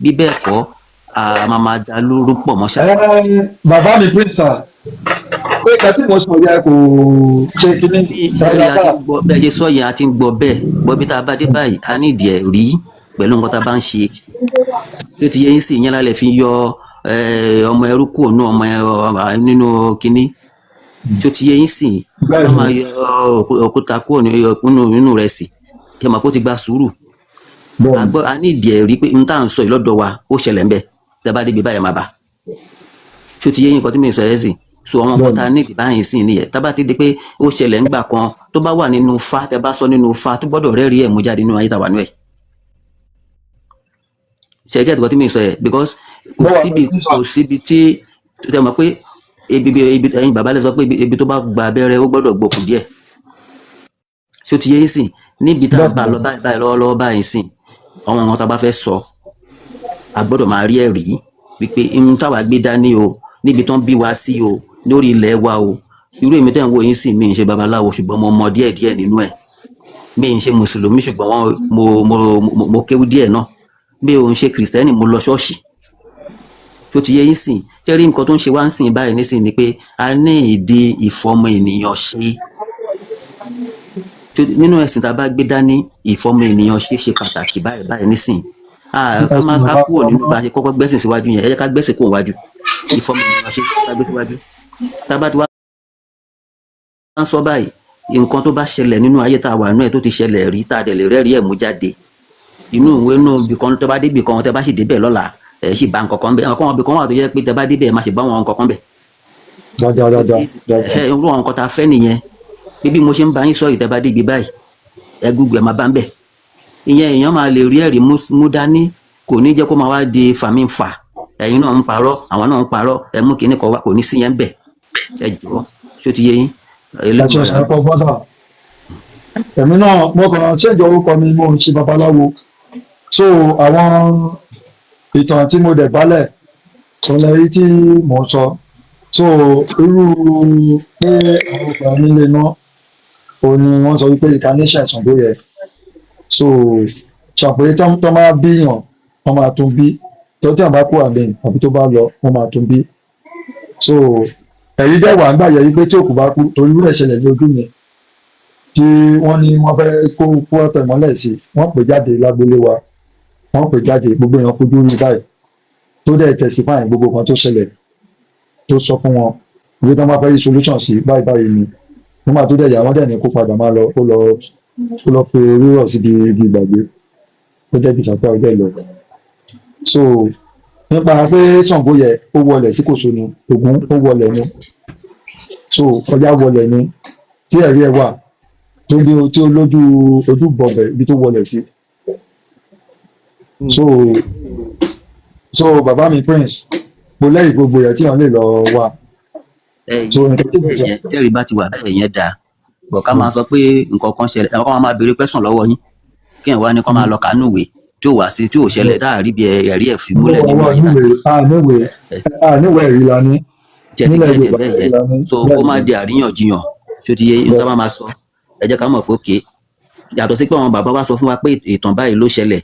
Bí bẹ́ẹ̀ kọ́, a máa máa da lóru pọ̀ mọ́ ṣá. Ẹ bàbá mi prince, pé ìka tí mo sọ yẹ kò ṣe kínní. Bí ṣe a ti ń gbọ́ bẹ́ẹ̀ ṣe sọ yẹn, a ti ń gbọ́ bẹ́ẹ̀ gbọ́. Bí tá a bá dé báyìí, a ní ìdí ẹ̀ rí pẹ̀lú nǹkan tá a bá ń ṣe tó ti yẹ yín sí ìyẹn lálẹ́ fi yọ ọmọ ẹrú kúrò nínú ọmọ nínú kínní tó ti yẹ yín sí. Ká máa yọ òkúta kúrò nínú rẹ̀ sí, ẹ mọ̀ pé ó ti gba sùúrù. A gbọ́, a ní ìdí ẹ̀ rí pé n tá à ń sọ yìí lọ́dọ̀ wa, ó ṣẹlẹ̀ ń bẹ̀. Tẹ́ bá débi báyìí, máa bà tó ti yẹ yín nǹkan tí mi sọ yẹn sì. So àwọn nǹkan tá a ní ìdí báyìí sí nìyẹn. Tá bá ti di pé ó ṣẹlẹ̀ ńgbà kan, tó bá wà nínú fa, tẹ́ bá sọ nínú fa, tó gbọ́dọ̀ rẹ́rìí ẹ̀ mú jáde nínú ayé tá a wà nínú ẹ̀. Ṣe é nǹkan tí mi sọ yẹn? Because kò síbi tí tẹ́ mọ̀ pé ibi ẹ̀yin bàbá lè sọ pé ibi tó bá gba abẹ́rẹ́, ó gbọ́dọ̀ gbókùn díẹ̀. Ṣé ó ti yé yín sìn? Níbi tá a bá lọ báyìí báyìí lọ́wọ́lọ́wọ́ báyìí sìn, àwọn nǹkan tá a bá fẹ́ sọ, a gbọ́dọ̀ máa rí ẹ̀rí wípé ihun táwa gbé dání o, níbi tán bí wa sí o, lórí ilẹ̀ wa o. Irú èmi tẹ́ ń wo yín sìn, mi ń ṣe babaláwo, ṣùgbọ́n mo mọ díẹ̀ díẹ̀ nínú ẹ̀. Mi ń ṣe mùsùlùmí, ṣùgbọ́n wọ́n mo kéwú díẹ̀ náà. Mi ò ń ṣe kìrìsìtẹ́nì, mo lọ ṣọ́ọ̀ṣì. Tó ti yé yín sìn? Ṣé rí nǹkan tó ń ṣe wá ń sìn báyìí nísìn ni pé a ní ìdí ìfọmọ ènìyàn ṣe. Nínú ẹ̀sìn tá a bá gbé dání, ìfọmọ ènìyàn ṣe ṣe pàtàkì báyìí báyìí nísìn. Ká má ká kúrò nínú bá a ṣe kọ́kọ́ gbẹ́sìn síwájú yẹn. Ẹ jẹ́ ká gbẹ́sìn kúrò wájú, ìfọmọ ènìyàn ṣe ká gbé síwájú. Tá a bá ti wá ń sọ báyìí, nǹkan tó bá ṣẹlẹ̀ nínú ayé tá a wà nínú ẹ̀, tó ti ṣẹlẹ̀ rí, tá a dẹ̀ lè rẹ́rìí ẹ̀ mú jáde inú ìwé, inú ibì kan, tó bá dé ibì kan, tẹ́ bá sì débẹ̀ lọ́la, ẹ̀ sì bá nǹkan kan bẹ̀. Àwọn ibì kan wà tó jẹ́ pé tẹ́ bá débẹ̀, ẹ̀ má sì bá wọn nǹkan kan bẹ̀. Dáadáa dáadáa. Ẹ irú àwọn nǹkan tá a fẹ́ nìyẹn, pé bí mo ṣe ń bá yín sọ yìí, tẹ́ bá dé ibi báyìí, ẹ gúgbẹ̀ ẹ máa bá ń bẹ̀. Ìyẹn èèyàn máa lè rí ẹ̀rí mú dání. Kò ní jẹ́ kó máa wá di fàmí fà, ẹ̀yin náà ń parọ́, àwọn náà ń parọ́, ẹ mú kinní kan wá, kò ní sí yẹn bẹ̀. Ẹ jọ̀ọ́, ṣó ti yé yín? Ẹ ṣe ṣe pọ bọ́dà. Èmi náà mo kàn ṣèjọ orúkọ mi, mo ń ṣe babaláwo. So àwọn ìtàn tí mo dẹ̀ gbálẹ̀ òun lẹ rí tí mò ń sọ. So irú pé àwọn ọkùnrin nílé náà, òun ni wọ́n sọ wípé incarnation Ṣàngó yẹ. So ṣàpèyí tó máa bíyàn, wọ́n máa tún bí tó tí wọ́n bá kú àmì àbí tó bá lọ, wọ́n máa tún bí. So ẹ̀rí dẹ̀ wà nígbà yẹn wípé tí òkú bá kú, torí irú ẹ̀ ṣẹlẹ̀ ní ojú mi, tí wọ́n ní wọ́n fẹ́ kó kú ọ̀tẹ̀ mọ́lẹ̀ sí, wọ́n pè jáde lágbolé wa, wọ́n pè jáde, gbogbo èèyàn fojú rí báyìí, tó dẹ̀ testify gbogbo kan tó ṣẹlẹ̀, tó sọ fún wọn ìwé tó máa fẹ́ rí solution sí báyìí báyìí ni. Nígbà tó dẹ̀ yà, wọ́n dẹ̀ ní kó padà máa lọ, ó lọ fi rírọ̀ síbi ibi ìgbàgbé, ó dẹ̀ disappear, ó dẹ̀ lọ. So nípa pé Ṣàngó yẹ, ó wọlẹ̀ sí Kòso ni, Ògún ó wọlẹ̀ ni, so Ọya wọlẹ̀ ni, tí ẹ̀rí ẹ̀ wà tó ní tí ó lójú ojú bọ̀bẹ̀ ibi tó wọlẹ̀ sí. So bàbá mi prince, mo lẹ́yìn gbogbo yẹn tí wọ́n lè lọ wà. Ẹ So nǹkan tí mo sọ. Yẹn tẹ́rì bá ti wà bẹ́ẹ̀ yẹn dáa bọ̀. Ká máa sọ pé nǹkan kan ṣẹlẹ̀, àwọn kan máa béèrè question lọ́wọ́ yín, kí ẹ̀ wá ní kó máa lọ kánú ìwé tí ò wá sí, tí ò ṣẹlẹ̀, tá a rí bí ẹ̀rí ẹ̀ fi múlẹ̀ nínú ayé náà. Níwèé níwèé ẹ̀rí la ní Jẹ́ ti nílẹ̀ gẹ̀ẹ́tì Yorùbá, bẹ́ẹ̀ ẹ̀rí yẹn la ní. So kó má di àríyànjiyàn. Tí ó ti yé yín, tá bá máa sọ, ẹ jẹ́ ká mọ̀ pé òkè yàtọ̀ sí pé àwọn bàbá wa sọ fún wa pé ìtàn báyìí ló ṣẹlẹ̀,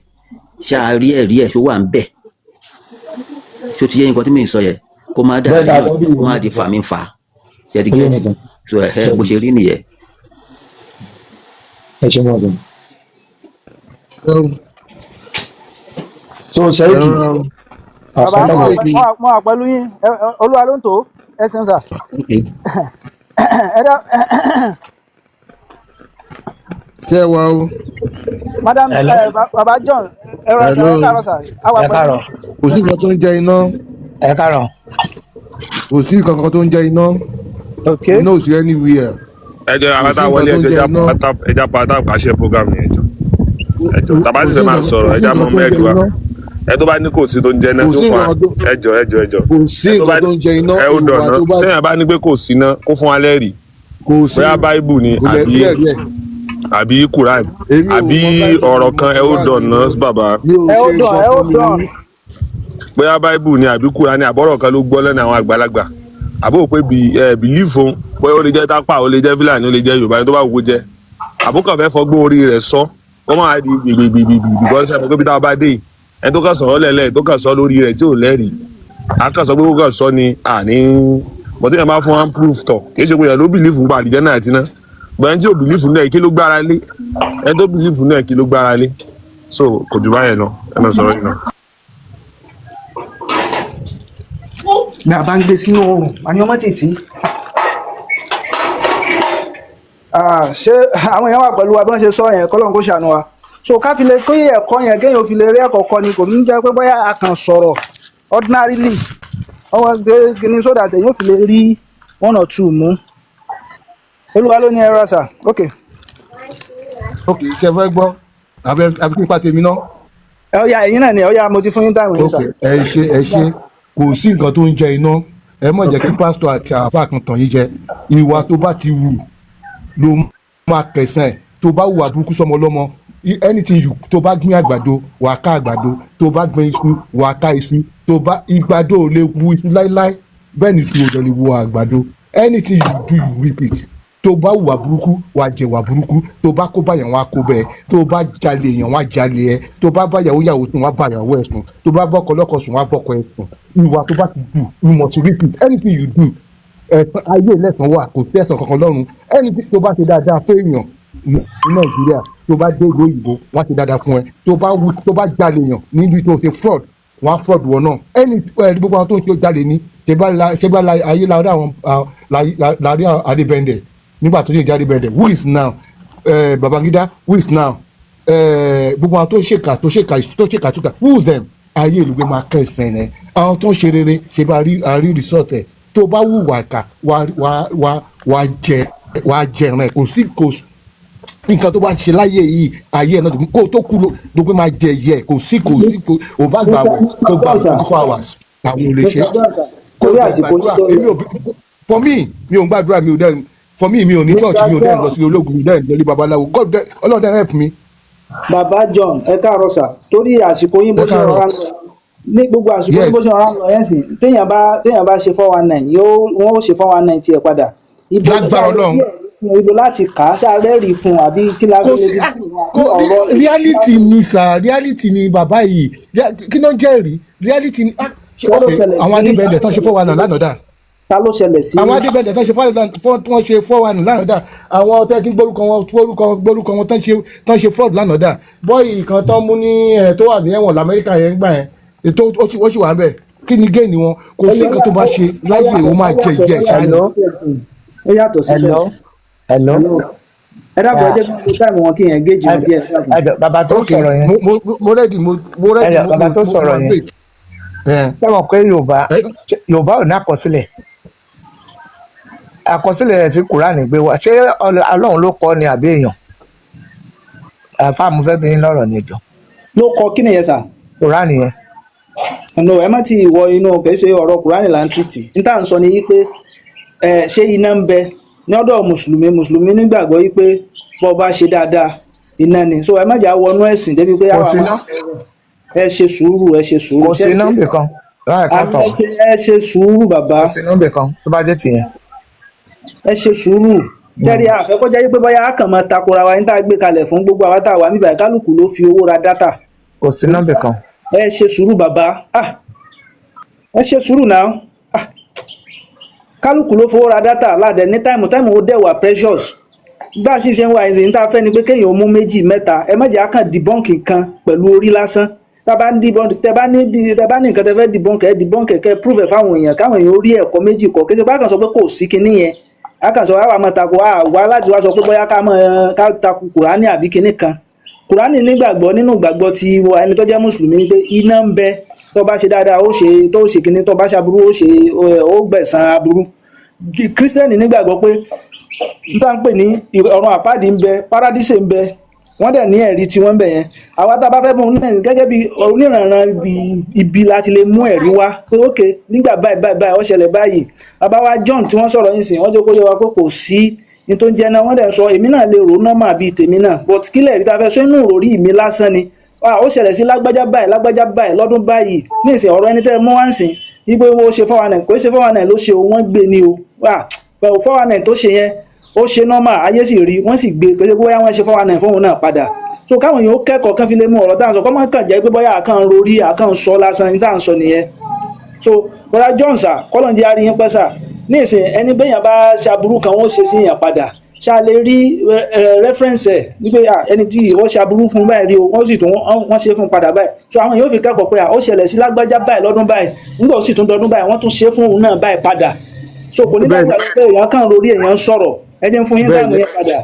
ṣá a rí ẹ̀rí ẹ̀, ṣó wà ń bẹ̀? Ṣó ti yé nǹkan tí mi ń sọ yẹn? Kó má dà Bẹ́ẹ̀ ni, àríyànjiyàn, àkọ́bí kó má di fàmí fà. Ṣe ti gẹ̀ẹ́tì? So ẹ̀ bó ṣe rí nìyẹn. Ẹ ṣe mọ̀ sọ. So sẹ́yìn Bàbá, mo wà àsálàmù. Mo wà pẹ̀lú yín. Olúwa ló ń tò ó. Ẹ ṣeun sà. Ẹ dá. Ṣé ẹ wà o? Madam. Hello. Ẹ bàbá John, ẹ rọra sà. Hello. Ẹ káàárọ̀ sà, a wà Ẹ pẹ̀lú káàárọ̀. yín. Kò sí nǹkan tó ń jẹ iná. Ẹ káàárọ̀. Kò sí nǹkan kan tó ń jẹ iná. Iná ò sí anywhere. Ẹ jọ, Kò àwọn sí tá a nǹkan wọlé, tó ẹ ń jọ jẹ ẹja iná. pátá, ẹja pátá kàṣẹ program yẹn. Ẹjọ, ẹjọ, tàbá Kò sì sí fẹ́ máa nǹkan sọ̀rọ̀, kò sí ẹja nǹkan mọ tó ń jẹ mẹ́rin wa iná. Ẹ tó bá ní kò sí tó ń jẹ náà Kò tó sí fún wa. nǹkan tó Ẹ jọ, ẹ jọ, ẹ jọ. Kò sí Ẹ tó bá nǹkan tó ń jẹ iná. Ẹ ó Ìwà dọ̀nà tó bá téèyàn bá ní pé kò sí ná, kó fún wa lẹ́rìí. Kò sí. Bóyá báíbù ni Kò lè àbí rí ẹ̀rí ẹ̀. àbí Quran Èmi ò àbí mọ báíbù, ọ̀rọ̀ mi ò kan. mọ Ẹ ó Quran, dọ̀nà mi bàbá. Mi ò Ẹ ó ṣe dàn, ẹ ó nǹkan kan mi dàn. rí. Bóyá báíbù ni àbí Quran ni àbọ̀rọ̀ kan ló gbọ́ lẹ́nu àwọn àgbàlagbà, àbó pé bí ẹ bìlífù òun, bóyá ó lè jẹ́ tápà, ó lè jẹ́ fúlàní, ó lè jẹ́ Yorùbá ni, tó bá wù kó jẹ́, àbó kàn fẹ́ fọgbọ́n orí rẹ̀ sọ, kó máa di gbìgbìgbìgbì, because ẹ mọ̀ pé bí táwa bá dé yìí Ẹni tó kàn sọ̀rọ̀ lẹ̀lẹ̀, tó kàn sọ lórí rẹ̀ tí ò lẹ́rìí, a kàn sọ pé kó kàn sọ ni àní bọ̀dé yẹn bá fún wa proof tọ̀. Kì í ṣe pé yẹn ló believe nípa àlìjẹ́nà àti iná, bọ̀ ẹni tí ò believe náà, kí ló gbára lé? Ẹni tó believe náà, kí ló gbára lé? So kò jù báyẹn lọ, ẹ máa sọ̀rọ̀ yìí lọ. Ní a bá ń gbé sínú oòrùn, àní ọmọ tètè. Ṣé àwọn èèyàn wà pẹ̀lú wa bí wọ́n ṣe sọ yẹn? Kọ́lọ́n kó ṣàánú wa. So ká fi lè kó ẹ̀kọ́ yẹn, kéèyàn fi lè rí ẹ̀kọ́ kọ́ ni, kò ní jẹ́ pé bóyá a kàn sọ̀rọ̀ ordinarily ọwọ́ gbé kíní, so that èèyàn fi lè rí one or two mú. Olúwa ló ní ẹ̀rọ àṣà, ok. Ok, ṣe fẹ́ gbọ́ àbí kí n pa tèmi náà? Ẹ ọ̀ya, ẹ̀yin náà ni ọ̀ya, mo ti fún yín táwọn yín sà. Ok, ẹ ṣe, ẹ ṣe. Kò sí nǹkan tó ń jẹ iná. Ẹ má jẹ́ kí pásítọ̀ àti àáfàá kan tàn yín jẹ. Ìwà tó bá ti wù ló máa kẹsàn ẹ̀. Tó bá wùwà burúkú sọmọ ọlọ́mọ, anything you tó bá gbin àgbàdo, wàá ká àgbàdo. Tó bá gbin iṣu, wàá ká iṣu. Tó bá ìgbàdo ò lè wu iṣu láíláí, bẹ́ẹ̀ ni iṣu ò dẹ̀ lè wu àgbàdo. Anything you do, you reap it. Tó bá wùwà burúkú, wàá jẹ wà burúkú. Tó bá kó báyàn, wàá kó bẹ́ẹ̀. Tó bá jalè èèyàn, wàá jalè ẹ. Tó bá bá yàwó yàwó sùn, wàá bá yàwó ẹ sùn. Tó bá bọ́kọ lọ́kọ sùn, wàá bọ́kọ ẹ sùn. Ìwà tó bá ti do, you must reap it. Anything you do, ẹ̀san ayé lẹ́san wà, kò sí ẹ̀san kankan lọ́run. Anything tó bá ṣe dáadáa fún èèyàn ní Nàìjíríà, tó bá dé ìlú òyìnbó, wọ́n á ṣe dáadáa fún ẹ. Tó bá wù, tó bá jalè èèyàn níbi tó ṣe fraud, wọ́n á fraud wọ̀ náà. Ẹni ẹ gbogbo àwọn tó ń ṣe jalè ní ṣe bá la ayé la rí àwọn la rí Adébẹ́ndẹ̀ nígbà tó ṣe jáde bẹ́ndẹ̀, who is now Babangida, who is now gbogbo àwọn tó ṣèkà, tó ṣèkà, tó ṣèkà túkà, who them? Ayé ìlú gbé máa kẹsàn ẹ. Àwọn tó ń ṣe rere, ṣe bá rí àrí result ẹ. Tó bá wùwà ìkà, wà jẹrán ẹ. Kò sí nǹkan tó bá ṣe láyé yìí, ayé ẹ̀ náà kó tó kú ló gbé máa jẹ yẹ. Kò sí kò ò bá gbà wẹ̀ kó gbà 24 hours, àwọn ò lè ṣe kó Torí dẹ̀ àsìkò gbàdúrà. yín tó Èmi ò, for me, mi ò ń gbàdúrà, mi ò dẹ̀, for me, mi ò ní church, mi ò dẹ̀ lọ sí ológun, mi ò dẹ̀ lọ sí babaláwo. God dẹ̀, Ọlọ́run dẹ̀ help me. Bàbá John, ẹ káàárọ̀ sà. Torí àsìkò yín bó Ẹ ṣe káàárọ̀. rọra ń lọ ní gbogbo àsìkò yín, bó ṣe rọra ń lọ yẹn sìn, téèyàn bá ṣe 419, yóò wọn ó ṣe 419 tiẹ̀ padà. Ibo Lágbára Ọlọ́run. Ibo láti kà á ṣáà rí fún un, àbí kí la Kò fi lè sí fi fún un kò ọ̀rọ̀? Reality ni sir, reality ni bàbá yìí. Kí ló ń jẹ́rìí reality ni Wọ́n ló ok, ṣẹlẹ̀ àwọn sí adébẹ̀ndẹ̀ tán ṣe 419 lánàá dà? Ta ló ṣẹlẹ̀ sí? Àwọn adébẹ̀ndẹ̀ tán ṣe 419, tí wọ́n ṣe 419 lánàá dà? Àwọn tẹ́tí gbórúkọ wọn, gbórúkọ wọn, tán ṣe fraud lánàá dà? Boy kan tán mú ní ẹ̀ tó wà ní ẹ̀wọ̀n lamẹ́ríkà yẹn gbà yẹn, ètò ó sì wà ń bẹ̀. Kí ni gain wọn? Kò sí nǹkan tó bá ṣe láyé, ó máa jẹ ìyẹ́ ẹ̀ ṣáá ni. Hello. Ó yàtọ̀ sí Hello. bẹ́ẹ̀. Hello. Ẹ dákun, ẹ jẹ́ kí wọ́n lo time wọn, kí yẹn géèjì wọn díẹ̀, ẹ dákun. Ẹ jọ̀ọ́, bàbá tó Ok, sọ̀rọ̀ yẹn. mo ready, mo ready. Ẹ jọ̀ọ́, bàbá tó Mo sọ̀rọ̀ máa yẹn. wait. Ṣé mọ̀ pé Yorùbá ò ní àkọsílẹ̀? Àkọsílẹ̀ rẹ̀ sí Kùránì gbé wá. Ṣé Ọlọ́run ló kọ́ ni àbí èèyàn? Àfáà, mo fẹ́ bí yín lọ́rọ̀ ni, ẹjọ́. Ló kọ kí nìyẹn sà? Kùránì yẹn. No, ẹ má ti wọ inú, kì í ṣe ọ̀rọ̀ Kùránì là ń tìrìtì. N tá à ń sọ ni wípé ẹ ṣé iná ń bẹ ní ọ̀dọ̀ mùsùlùmí? Mùsùlùmí nígbàgbọ́ wípé bọ́ bá ṣe dáadáa, iná ni. So ẹ má jà wọnú ẹ̀sìn débi pé Kò àwa sí máa iná. Ẹ ṣe sùúrù, ẹ ṣe sùúrù. Kò sí iná níbì kan. Láì kan Àmì tọ̀. ẹ ṣe sùúrù, bàbá. Kò sí iná níbì kan tó bá jẹ́ tìyẹn. Ẹ ṣe sùúrù. Sẹ́rí àfẹ́kọ́jẹ́ wípé bóyá a kàn máa takora wa ní tá a gbé kalẹ̀ fún gbogbo àwa tá a wà níbàyí, kálukú ló fi owó ra data. Kò sí iná níbì kan. Ẹ ṣe sùúrù, bàbá. Ah, ẹ ṣe sùúrù náà. Ah, kálukú ló fowó ra data ládẹ ní time. Time ó dẹ̀ wà precious bá a sì ṣe ń wá ẹ̀sìn. Tá a fẹ́ ni pé kéèyàn mú méjì, mẹ́ta. Ẹ má jẹ́ á kàn debunk nǹkan pẹ̀lú orí lásán. Tá a bá ń debunk, tẹ bá ní nǹkan tẹ fẹ́ debunk, ẹ debunk, kẹ́ prove ẹ̀ fáwọn èèyàn, káwọn èèyàn ó rí ẹ̀kọ́ méjì kọ́. Kí ṣe bá kàn sọ pé kò sí kinní yẹn, á kàn sọ àwa máa tako àwa láti wá sọ pé bóyá ká máa ká tako Kùránì àbí kinní kan. Kùránì nígbàgbọ́ nínú ìgbàgbọ́ ti wa, ẹni tó jẹ́ mùsùlùmí, ni pé iná ń bẹ. Tó bá ṣe dáadáa, ó ṣe tó ṣe kinní, tó bá ṣaburú, ó ṣe ó gbẹ̀san aburú. Kírísítẹ́nì nígbàgbọ́ pé n tá ń pè ní ọ̀run àpáàdì ń bẹ, paradíṣe ń bẹ. Wọ́n dẹ̀ ní ẹ̀rí tí wọ́n ń bẹ yẹn. Àwa tá a bá fẹ́ mú un náà gẹ́gẹ́ bí oníranran ibi láti lè mú ẹ̀rí wá pé ok, nígbà báyìí báyìí báyìí, ó ṣẹlẹ̀ báyìí. Bàbá wa John tí wọ́n sọ̀rọ̀ yìí sìn, wọ́n jẹ́ kó yé wa pé kò sí ní tó ń jẹ́ náà. Wọ́n dẹ̀ ń sọ, èmi náà lè rò ó normal bíi tèmi náà, but kílẹ̀ rí ta fẹ́ sọ inú ìròrí mi lásán ni. Ah, ó ṣẹlẹ̀ sí lágbájá báyìí, lágbájá báyìí, lọ́dún báyìí. Ní ìsìn, ọ̀rọ̀ ẹni tẹ́ ẹ mú wá ń sìn wípé ó ṣe 419, kò ṣe 419 ló ṣe o, wọ́n gbé ni o. Ah, pẹ̀lú 419 tó ṣe yẹn, Ó ṣe normal, ayé sì rí, wọ́n sì gbé pé bóyá wọ́n ṣe 419 fóun náà padà. So káwọn èèyàn ó kẹ́kọ̀ọ́ kán fi lè mú ọ̀rọ̀ tá à ń sọ, kọ́mọ́ kàn jẹ́ pé bóyá àkàn ń rorí, àkàn ń sọ lásán ní tá à ń sọ nìyẹn. So bọ́lá John sà, kọ́lọ̀ ń jẹ́ àríyìn pẹ́ sà. Ní ìsìn, ẹni bẹ́yàn bá ṣaburú kan, wọ́n ṣe sí yàn padà, ṣá lè rí reference ẹ̀ wípé ẹni tí ìwọ ṣaburú fún báyìí rí o, wọ́n sì tún wọ́n ṣe fún padà báyìí. So àwọn èèyàn fi kẹ́kọ̀ọ́ pé ó ṣẹlẹ̀ sí lágbájá báyìí lọ́dún báyìí, nígbà ó sì tún dọdún báyìí, wọ́n tún ṣe fún òun náà báyìí padà. So kò ní dàgbà pé èèyàn kàn lórí èèyàn ń sọ̀rọ̀. Ẹ jẹ́ ń fún yín time yẹn padà.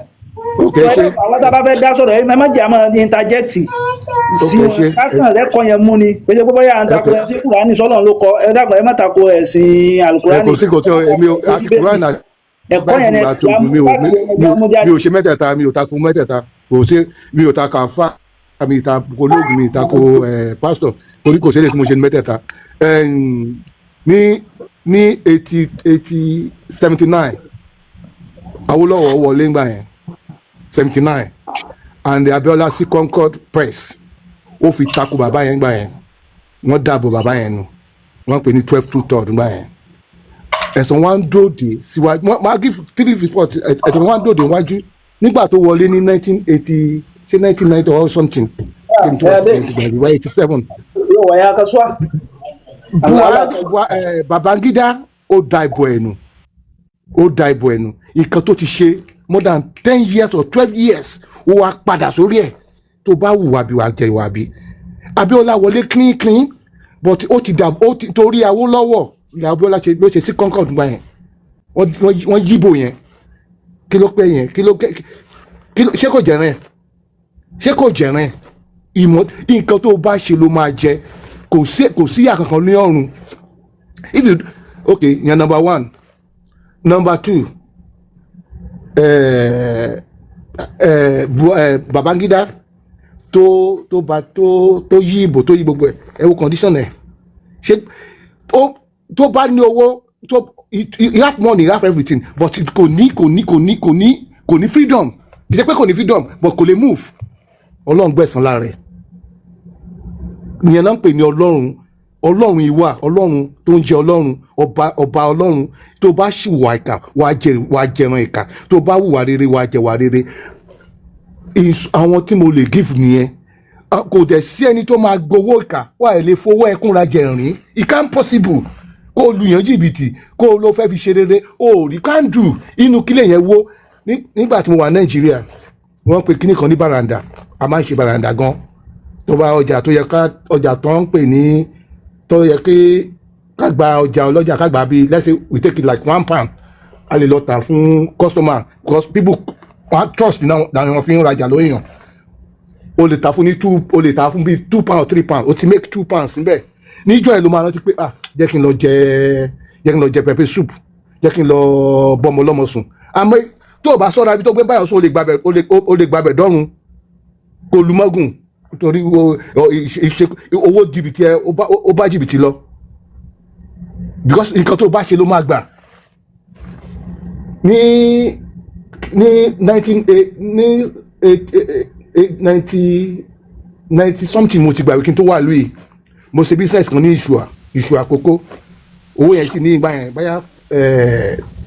Ok. So ṣe àwọn tá a bá fẹ́ dá sọ̀rọ̀, ẹ má jẹ́ àmọ́ interject sí Ok, wọn. ṣe. Kákan rẹ́kọ̀ yẹn mú ni pèsè pé bóyá à ń takò ẹ sí Kùránì, sọ́lọ́run ló kọ. Ẹ dákun, ẹ má takò ẹ̀sìn Ẹ Àlùkùránì. Kò sí kò tí èmi ò àti Quran àti Ẹ̀kọ́ yẹn ni Bible àti ogun, mi ò mi ò ṣe mẹ́tẹ̀ẹ̀ta, mi ò takò mẹ́tẹ̀ẹ̀ta. Kò sí, mi ò takò àfa, mi ò takò ológun, mi ò takò pásítọ̀, torí kò sí èlé tí mo ṣe ní mẹ́tẹ̀ẹ̀ta. Ní eighty eighty 79, Awólọ́wọ̀ wọlé ńgbà yẹn, 79, and Abiola sí Concord Press, ó fi takò bàbá yẹn ńgbà yẹn. Wọ́n dàbò bàbá yẹn nù, wọ́n pè ní 12 2/3 ńgbà yẹn. Ẹ̀sán wa ń dòde síwájú, wọ́n máa give three report. Ẹ̀sán wa ń dòde wájú nígbà tó wọlé ní 1980, ṣé 1990 or something, 87. Yóò wáyé akasuwa. Buhari, Babangida, ó da ìbò ẹ̀nu, ó da ìbò ẹ̀nu. Nǹkan tó ti ṣe more than 10 years or 12 years, ó wá padà sórí ẹ̀. Tó bá wùwà bí, wàá jẹ ìwà bí. Abiola wọlé clean clean, but ó ti dà, ó ti torí Awólọ́wọ̀ ní Abiola ṣe ló ṣe sí Concord gbà yẹn. Wọ́n yíbò yẹn. Kí ló pẹ́ yẹn? Kí ló ṣé kò jẹ̀rẹ̀ ẹ̀? Ṣé kò jẹ̀rẹ̀ ẹ̀? Ìmọ̀ nǹkan tó bá ṣe ló máa jẹ. Kò sí ìyà kankan ní ọ̀run. If you okay yẹn, number one. Number two, Babangida tó bá tó yí ìbò, tó yí gbogbo ẹ, ẹ wo condition ẹ. Ṣé tó bá ní owó tó, he have money, he have everything, but kò ní freedom. Kì í ṣe pé kò ní freedom, but kò lè move. Ọlọ́run gbẹ̀san lára ẹ̀. Ìyẹn náà ń pè ní Ọlọ́run. Ọlọ́run ìwà Ọlọ́run tó ń jẹ Ọlọ́run ọba, ọba Ọlọ́run. Tó bá ṣìwà ìkà, wàá jẹ, wàá jẹran ìkà. Tó bá hùwà rere, wàá jẹ wà rere. Àwọn tí mo lè give nìyẹn. Ah, kò dẹ̀ sí ẹni tó máa gbowó ìkà wà ẹ̀ lè fowó ẹkún ra jẹ̀rín. It can possible kó o lu yàn jìbìtì, kó o lọ fẹ́ fi ṣe rere, o ò rí kándù inú kílẹ̀ yẹn wó. Nígbà tí mo wà Nàìjíríà, wọ́n pe kíní kan ní baranda. A máa ń ṣe baranda gan. Tó bá ọjà tó yẹ ká, ọjà tó ń pè ní tó yẹ kí ká gba ọjà ọlọ́jà, ká gbà bíi, let's say we take it like £1, a lè lọ tà fún customer, because people wọ́n trust náà làwọn fi ń rajà lóyún. O lè ta fún ní two, o lè ta fún bíi £2, £3, o ti make £2 níbẹ̀. Níjọ́ ẹ̀ ló máa rántí pé, ah, jẹ́ kí n lọ jẹ pepper soup, jẹ́ kí n lọ bọ́mọ lọ́mọ sùn. Àmọ́ tó o bá sọ́ra, ibi tó gbé báyọ̀ sùn, o lè gbàbẹ̀ dọ́run kó lu mọ́gùn, torí owó jìbìtì ẹ, ó bá jìbìtì lọ, because nǹkan tó o bá ṣe ló máa gbà. Ní nineteen eight ní eight eight ninety ninety something, mo ti gbàgbé kí n tó wà lóye. Mo ṣe business kan ní Ìṣùà, Ìṣù Àkókó. Owó yẹn sì ní ìgbà yẹn,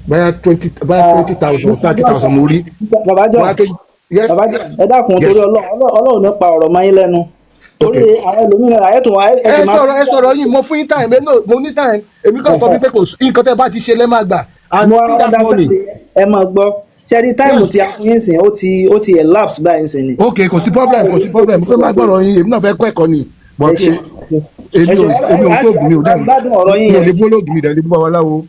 báyà twenty, báyà 20,000, 30,000 mo rí. Bàbá John. Báyà 20, yes. Bàbá John, ẹ dákun. Yes. Torí Ọlọ́run, Ọlọ́run nípa ọ̀rọ̀ máa ń lẹ́nu, torí àwọn ẹlòmíràn ayẹ́tùn ẹ Ẹ sì máa sọ̀rọ̀, ẹ sọ̀rọ̀ yín. Mo fún yín time. Èmi náà mo ní time. Èmi kàn sọ wípé kò sí nǹkan tẹ́ bá ti ṣe lẹ́ máa gbà and Mo see that money. understand. Ẹ máa gbọ́, ṣe rí time tí a fún yín sìn, ó ti elapse báyìí sìn ni. Ok, kò sí problem, kò sí problem. Mo fẹ́ máa gbọ́rọ̀ yín, èmi náà fẹ́ kọ́ ẹ̀kọ́ ni, but Ẹ ṣe. èmi ò èmi ò sóògùn, mi ò dẹ́nu Gbádùn ọ̀rọ̀ yín mi ò yẹn. lè bó lóògùn, mi ò dẹ̀ lè bó babaláwo.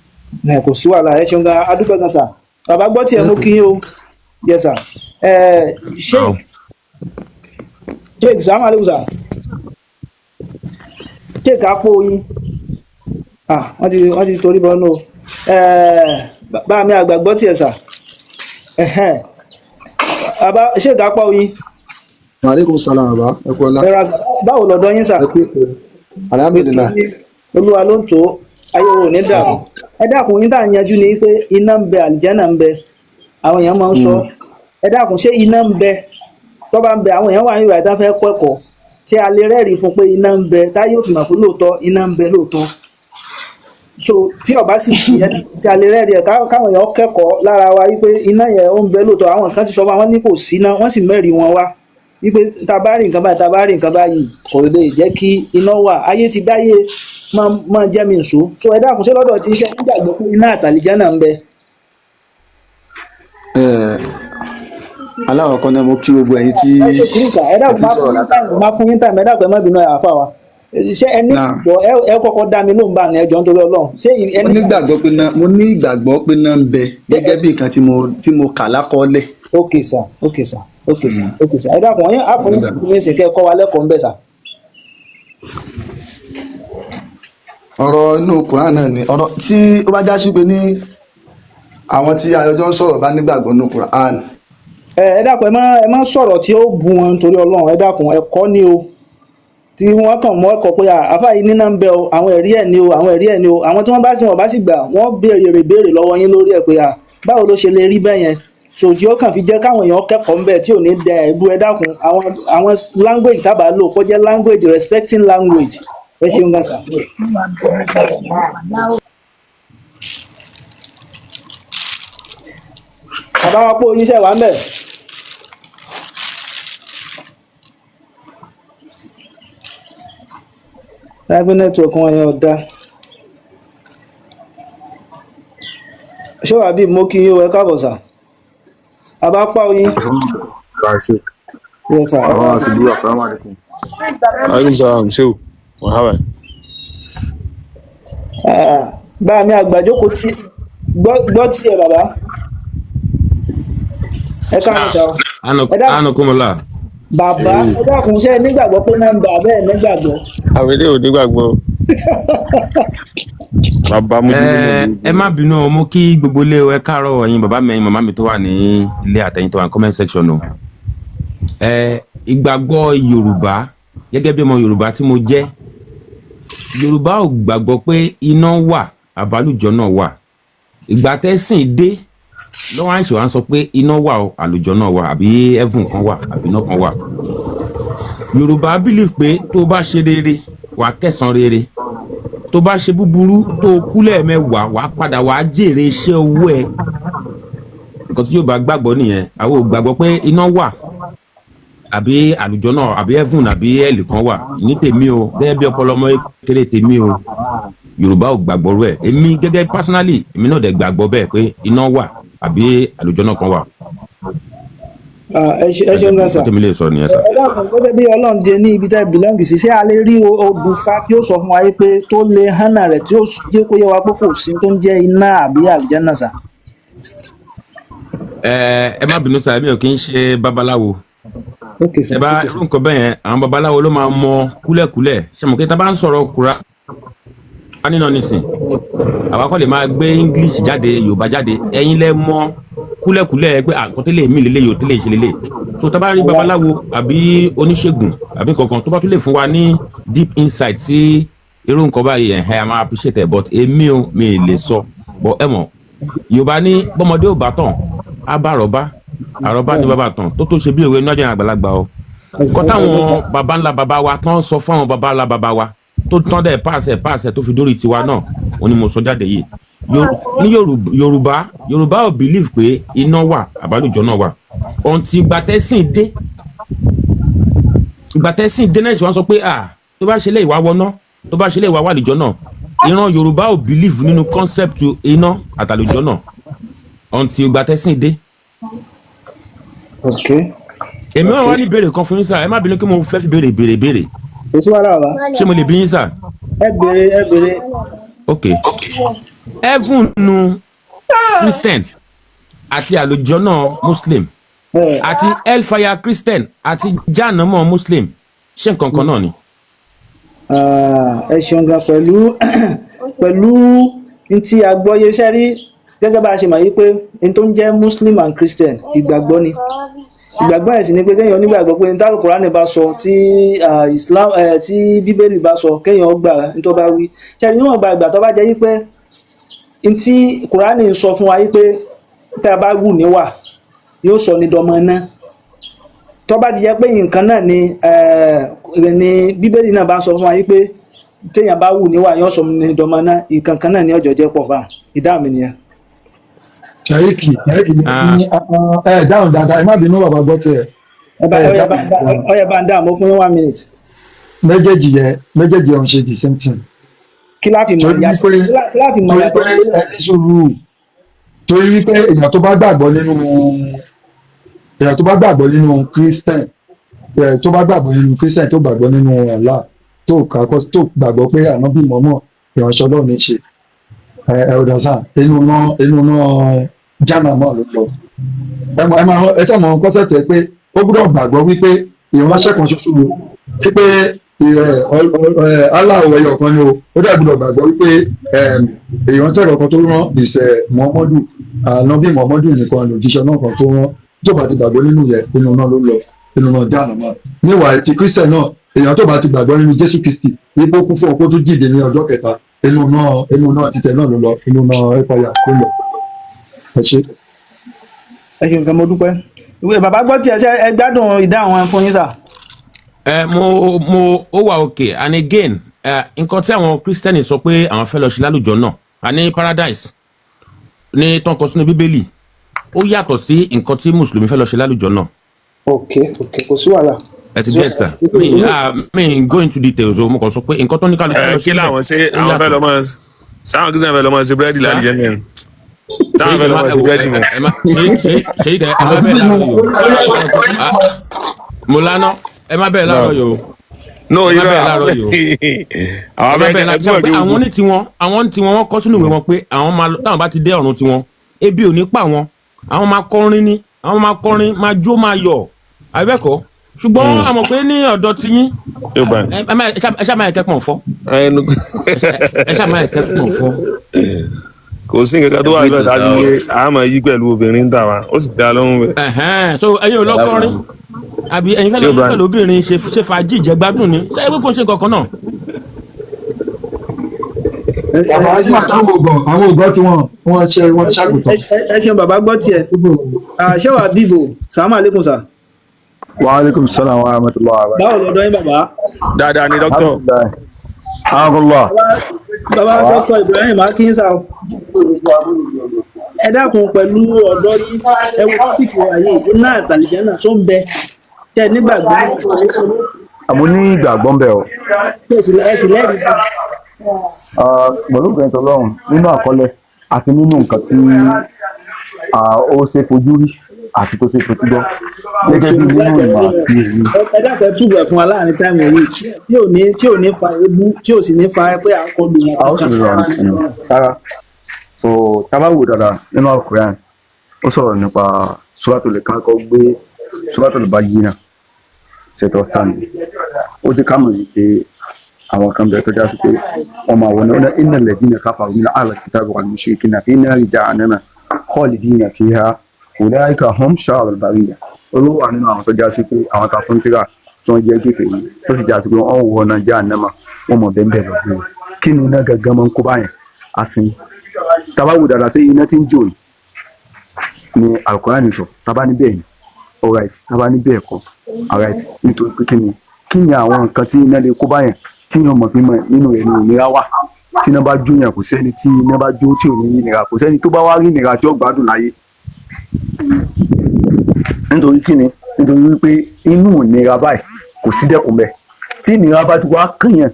Ẹ kò sí wàhálà. Ẹ ṣeun gan, adúpẹ́ gan sà. Bàbá gbọ́ tiẹ̀, mú kí yín o. Yes sir. Ẹ Sheik, Sheik, salaam aleykum sir. Sheik apó yín, ah, wọ́n ti torí bọ́ nù o. Ẹ bá mi àgbà gbọ́ tiẹ̀ sà. Ẹhẹ́n. Bàbá Sheik apó yín. Aleykum salam, baba, ẹ kú ọlá. Ẹ ra sà, báwo lọ́dọ̀ yín sà? Ẹ kú ètò, alhamdulilah. Olúwa ló ń tó ayé wo ò ní dàrú. Ẹ dákun, yín tá à ń yanjú ni pé iná ń bẹ, àlìjánà ń bẹ, àwọn èèyàn máa ń sọ. Ẹ dákun, ṣé iná ń bẹ? Tó bá ń bẹ, àwọn èèyàn wà ní ìwà ìta fẹ́ kọ́ ẹ̀kọ́. Ṣé a lè rẹ́rìí fún pé iná ń bẹ, táyé ò fi mọ̀ pé lóòótọ́ iná ń bẹ lóòótọ́? So tí ọba sì sí ẹ tí a lè rẹ́rìí ẹ̀ káwọn èèyàn kẹ́kọ̀ọ́ lára wa wípé iná yẹn ó ń bẹ lóòótọ́. Àwọn kan ti sọ fún wa, wọ́n ní kò sí iná, wọ́n sì mẹ́rìí wọn wá wípé tá a bá rí nǹkan báyìí, tá a bá rí nǹkan báyìí, kò lè jẹ́ kí iná wà. Ayé ti dáyé máa jẹ́ mi nsò. So ẹ dákun, ṣé lọ́dọ̀ tí iṣẹ́ nígbàgbọ́ pé iná àtàlìjẹ́ náà ń bẹ? Alákọ̀ọ́kọ́ náà, mo kí gbogbo ẹ̀yin tí Ẹ ṣe kúrú sà, ẹ ẹ dákun, ti máa sọ̀rọ̀ fún yín látàárọ̀. time, máa fún yín time. Ẹ dákun, ẹ má bínú, ẹ àfa wa. Ṣé ẹ ní Náà ìgbọ́ ẹ kọ́kọ́ dá mi lóhùn bá ní ẹjọ́ nítorí Ọlọ́run, ṣé ẹ mo ní nígbàgbọ́ pé náà, mo ní ìgbàgbọ́ pé náà ń bẹ gẹ́gẹ́ bí nǹkan tí mo kà lákọọ́lẹ̀. Ok sir, ok sir, ok sir, ok sir. Ẹ dákun, yín àfọyín Nígbàgbọ́. ní ìsìn kẹ́ ẹ kọ́ wa lẹ́kọ̀ọ́ ń bẹ̀ sà. Ọ̀rọ̀ inú Quran náà ni ọ̀rọ̀ tí ó bá já sí pé ní àwọn tí ayọjọ́ ń sọ̀rọ̀ bá nígbàgbọ́ nínú Quran. Ẹ dákun, ẹ má sọ̀rọ̀ tí ó bu wọn nítorí Ọlọ́run. Ẹ dákun, ẹ̀kọ́ ni o tí wọ́n kàn mọ́ ẹ̀kọ́ pé àáfàá yìí níná ń bẹ o, àwọn ẹ̀rí ẹ̀ ni o, àwọn ẹ̀rí ẹ̀ ni o. Àwọn tí wọ́n bá sì wọ́n bá sì gbà, wọ́n béèrè béèrè lọ́wọ́ yín lórí ẹ̀ pé báwo ló ṣe lè rí bẹ́ẹ̀ yẹn? So tí ó kàn fi jẹ́ káwọn èèyàn kẹ́kọ̀ọ́ ń bẹ̀ tí ò ní dẹ ẹ̀bú. Ẹ dákun, àwọn language tábà lò kó jẹ́ language, respecting language. Ẹ ṣeun gan sà. Bàbá wa pé oníṣẹ́ wà ń bẹ̀. Lágbé network wọn yẹn ò dáa. Ṣé wàá bí mo kí yín o, ẹ káàbọ̀ sà. Bàbá pa oyin. Yes sir, ẹ káàbọ̀ sà. Aleykum salaam, sheu Muhammed. Ah, bá mi àgbàjókòó tí gbọ́ tiẹ̀ bàbá. Ẹ káàbọ̀ sà o. Ẹ dákun Anakumula. bàbá, ẹ dákun, ṣé ẹ nígbàgbọ́ pé náà ń bà bẹ́ẹ̀ nígbàgbọ́? Àwọn ilé ò nígbàgbọ́. Bàbá mo Ẹ ẹ má bínú o, mo kí gbogbo ilé o, ẹ káàárọ̀ ẹ̀yin bàbá mi, ẹ̀yin màmá mi tó wà ní ilé àtẹ̀yin tó wà ní comment section o. Ẹ ìgbàgbọ́ Yorùbá, gẹ́gẹ́ bí ọmọ Yorùbá tí mo jẹ́, Yorùbá ò gbàgbọ́ pé iná wà, àbálùjọ náà wà. Ìgbà tẹ́sìn dé lọ́wọ́ àìsàn wa ń sọ pé iná wà o, àlùjọ náà wà, àbí heaven kan wà, àbí iná kan wà. Yorùbá believe pé tó bá ṣe rere, wàá kẹsàn rere. Tó bá ṣe búburú, tó o kú lẹ́ẹ̀mẹ́wàá, wàá padà wàá jèrè iṣẹ́ owó ẹ. Nǹkan tí Yorùbá gbàgbọ́ nìyẹn. Àwọn ò gbàgbọ́ pé iná wà àbí àlùjọ náà àbí heaven àbí hell kan wà. Ní tèmi o, gẹ́gẹ́ bí ọpọlọ ọmọ kéré tèmi o, Yorùbá ò gbàgbọ́ rẹ̀. Èmi gẹ́gẹ́ personally, èmi náà dẹ̀ gbàgbọ́ bẹ́ẹ̀ pé iná wà àbí àlùjọ náà kan wà. Ah, ẹ ṣeun gan sà. Nǹkan tèmi lè sọ nìyẹn sà. Ẹ dákun, gẹ́gẹ́ bí Ọlọ́run jẹ ní ibi tá ẹ belong sí, ṣé a lè rí odù fa tí ó sọ fún wa yìí pé tó lè hánà rẹ̀ tí ó jẹ́ kó yé wa pé kò sí tó ń jẹ́ iná àbí àlùjánnà sà? Ẹ má bínú sà, èmi ò kí ń ṣe babaláwo. Ok sà, Ẹ bá ok sà. irú nǹkan bẹ́ẹ̀ yẹn, àwọn babaláwo ló máa mọ kúlẹ̀kúlẹ̀. Ṣé mo kí ta bá ń sọ̀rọ̀ kura nínú nísìn, àwa kọ́ lè máa gbé English jáde, Yorùbá jáde. Ẹ̀yin lẹ mọ kúlẹ̀kúlẹ̀ pé àkọtẹ́lẹ̀ mi lélẹ̀ yóò tẹ́lẹ̀ ṣe lélẹ̀. So tá bá rí babaláwo àbí oníṣègùn àbí kankan tó bá tún lè fún wa ní deep insight sí irú nǹkan báyìí, ẹ̀hẹ́, a máa appreciate ẹ̀. But èmi ò mi lè sọ. But ẹ mọ̀, Yorùbá ní bọ́mọdé ò bá tàn á bá àrọ́bá, àrọ́bá ní bàbá tàn tó tó ṣe bí òwe níwájú àwọn àgbàlagbà o. Nǹkan táwọn baba ńlá baba wa tán sọ fún àwọn baba ńlá baba wa tó tán dẹ̀ pàṣẹ pàṣẹ tó fi dórí tiwa náà, òun ni mo sọ jáde yìí. Ní Yorùbá ò believe pé iná wà àbálùjọ náà wà. Ohun tí ìgbàtẹ́sìn dé náà ṣe wọ́n sọ pé tó bá ṣe lé ìwà wọná, tó bá ṣe lé ìwà wàlùjọ náà. Ìran Yorùbá ò believe nínú concept iná àtàlùjọ náà ohun tí ìgbàtẹ́sìn dé. Ok. Èmi náà wá ní ìbéèrè kan fún yín sà. Ẹ má bínú kí mo fẹ́ fi béèrè béèrè béèrè. Kò sí wàhálà bàbá. Ṣé mo lè bí yín sà? Ẹ béèrè, ẹ béèrè. Ok, heaven nu Christian àti àlùjọ náà Muslim àti hellfire Christian àti jahannama Muslim, ṣé nǹkan kan náà ni? Ah, ẹ ṣeun gan. Pẹ̀lú n tí a gbọ́yé iṣẹ́ rí, gẹ́gẹ́ bá a ṣe mọ̀ yí pé n tó ń jẹ́ Muslim and Christian, ìgbàgbọ́ ni. Ìgbàgbọ́ ẹ̀ sì ni pé kéèyàn onígbàgbọ́ pé n tí Al-Qur'ani bá sọ, tí Islam, tí Bíbélì bá sọ, kéèyàn gbà n tó bá wí. Ṣe níwọ̀nba ìgbà tó bá jẹ́ yí pé n tí Kùránì ń sọ fún wa yí pé tá a bá wù níwà yóò sọ ní dọmọ náà, tó bá ti jẹ́ pé nǹkan náà ni Bíbélì náà bá ń sọ fún wa yí pé Téèyàn bá wù níwà yóò sọ ní dọmọ náà, ìkankan náà ní ọjọ́ jẹ́ pọ̀ bá. Ìdáhùn mi nìyẹn. Ṣàyíkì, Ṣàyíkì ní ẹ dáhùn dáadáa, ẹ má bínú, bàbá gbọ́ tiẹ̀. Ẹ bá Ẹ ọyẹ bá dáhùn dáadáa. ọyẹ bá ń dáhùn, mo fún yín 1 minute. Méjèèjì yẹn, méjèèjì yẹn ń ṣe the same thing. Kí láfi mọ̀ Torí ìyàtọ̀? wípé Kí láfi mọ̀ torí ìyàtọ̀? pé ẹ ní sùúrù, torí wípé èèyàn tó bá gbàgbọ́ nínú Christian ẹ, tó bá gbàgbọ́ nínú Christian, tó gbàgbọ́ nínú Allah, tó kàkọ́, tó gbàgbọ́ pé ànábì mọ́mọ́ ìránṣẹ́ Ọlọ́run ní í ṣe, ẹ ọ̀dà sàn, inú náà jánà náà ló lọ. Ẹ mọ ẹ sàmọ concept ẹ pé ó gbọ́dọ̀ gbàgbọ́ wípé ìránṣẹ́ kan ṣoṣo, wípé Allah ẹyọ kan ni o. Ó dẹ̀ gbọ́dọ̀ gbàgbọ́ wípé ìránṣẹ́ kankan tó rán ìṣẹ̀ Muhammadu, ànábì Muhammadu nìkan ni òjíṣẹ́ náà kan tó rán. Tó bá ti gbàgbọ́ nínú yẹn, inú náà ló lọ, inú náà jánà náà. Níwà ti Christian náà, èèyàn tó bá ti gbàgbọ́ nínú Jésù Kristi, wípé ó kú fún ọkọ, tó jíǹde ní ọjọ́ kẹta, inú náà títẹ̀ náà ló lọ, inú náà ẹ̀fọ́yà ló lọ. Ẹ ṣe. Ẹ ṣe nǹkan, mo dúpẹ́. Ìwé bàbá gbọ́ tiẹ̀, ṣe ẹ gbádùn ìdáhùn ẹ fún yín sà? Ẹ mo ó wà okay. And again, ẹ nǹkan tí àwọn Kírísítẹ́nì sọ pé àwọn fẹ́ lọ ṣe lálùjọ náà a ní paradise ní tán kọ sínú Bíbélì, ó yàtọ̀ sí nǹkan tí Mùsùlùmí fẹ́ lọ ṣe lálùjọ náà. Ok, kò sí wàhálà. Ẹ ti get, sir. Mi go into details o, mo kàn sọ pé nǹkan tó ní kálukú Ẹ lọ kí síbẹ̀ làwọn ṣe ó àwọn fẹ́ yàtọ̀. lọ máa sáwọn Christian fẹ́ lọ máa ṣe búrẹ́dì Sá lálìjẹ́ mẹ́rin, sáwọn ṣèyí fẹ́ tẹ lọ má máa ẹ ṣe wò búrẹ́dì ẹ mọ́. ẹ má ṣèyí ṣèyí tẹ ẹ má bẹ̀rẹ̀ láàárọ̀ yìí o. Ah, mo lánà, ẹ má bẹ̀rẹ̀ láàárọ̀ yìí o. No, Ẹ má irọ́. bẹ̀rẹ̀ láàárọ̀ yìí o. Àwọn Ẹ má fẹ́ bẹ̀rẹ̀ láàárọ̀ ẹgbẹ́ pé òde àwọn ogun ní tiwọn, àwọn ní tiwọn, wọ́n kọ́ sínú ìwé wọn pé àwọn máa lọ, táwọn bá ti dé ọ̀run tiwọn, ebi ò ní pa wọn, àwọn máa kọrin ní, àwọn máa kọrin, máa jó, máa yọ̀, àbẹ́kọ̀. Ṣùgbọ́n a mọ̀ pé ní ọ̀dọ̀ tiyín Yóò bá ẹ ṣá máa kẹ́pọ̀n fọ́. Ẹnu. Ẹ ṣá máa kẹ́pọ̀n fọ́. Kò sí nǹkan kan tó wà níbẹ̀ tá a fi wé àmọ́ yí pẹ̀lú obìnrin ń tà wá, ó sì dá lóhùn bẹ́ẹ̀. Ẹ̀hẹ́n, so ẹ̀yin ò lọ́kọrin àbí ẹ̀yin fẹ́ lọ Yóò yí bá pẹ̀lú obìnrin ṣe fàájì jẹ gbádùn ni, ṣé ewé kò ṣe nǹkan kan náà? Bàbá Azuma, táwọn ògbọ̀n, àwọn ògbọ́n tí wọ́n ṣe wọ́n ṣàgùtàn. Ẹ ṣeun, bàbá gbọ́ tiẹ̀. Ṣé wàá bíbò? Sàmú aleykum sà. Wa alaikum salam wa rahmatullahi wa Báwo lọ́dọ̀ yín, bàbá? Dáadáa ni, dókítà. barakatuh. Alhamdulillah. Bàbá Dr. Ibrahim Akinsa, ẹ dákun, pẹ̀lú ọ̀dọ́ yín, ẹ wo topic wa yìí, iná àtàlìjẹ́ náà tó ń bẹ, tẹ nígbàgbọ́? Àmọ́ ní ìgbàgbọ́ ń bẹ o. Ẹ sì lẹ́rìí sí? Ah, pẹ̀lú ìgbìyànjú Ọlọ́run nínú àkọọ́lẹ̀ àti nínú nǹkan tí ó ṣe fojú rí àti tó ṣe fojú gbọ́ gẹ́gẹ́ bí nínú ìmọ̀ àti èyí. Ẹ dákun, ẹ túbọ̀ fún wa láàrin time yìí tí ò ní fa ebú, tí ò sì ní fa pé à ń kọlu yẹn A ó sì kankan. rọrùn rárá. So tá a bá wò dáadáa nínú Al-Qur'an, ó sọ̀rọ̀ nípa Suratul kákọ́ gbé Suratul Bayyinah ṣètò stand. Ó ti ká mọ̀ wípé àwọn kan bẹ tó já sí pé wọ́n máa wọ ní innal ladhina kafaru min ahlil kitabi wal mushrikina fi nari jahannama khalidina fiha ulaika hum sharrul bariyya. Olówó wà nínú àwọn tó já sí pé àwọn ta fún tíra tí wọ́n jẹ́ kèfèrí, tó sì já sí pé wọ́n wọ ọ̀nà jahannama, wọ́n mọ̀ bẹ́ẹ̀ bẹ́ẹ̀ lọ́gbìn. Kí ni iná gangan máa ń kó báyẹn? Asin tàbá wò dáadáa sí iná tí ń jò ní Alukurani sọ, tàbá ní bẹ́ẹ̀ ni, alright, tàbá ní bẹ́ẹ̀ kọ́, alright. Nítorí pé kí ni àwọn nǹkan tí iná lè kó báyẹn tí iná mọ̀ fi mọ̀ nínú rẹ̀ ní ìnira wà. Tí iná bá jó yàn, kò sẹ́ni tí iná bá jó tí ò ní rí ìnira, kò sẹ́ni tó bá wá rí ìnira tí ó gbádùn láyé. Nítorí kí ni? Nítorí wípé inú ìnira báyìí kò sí dẹ́kun bẹ́ẹ̀. Tí ìnira bá ti wá kànyàn,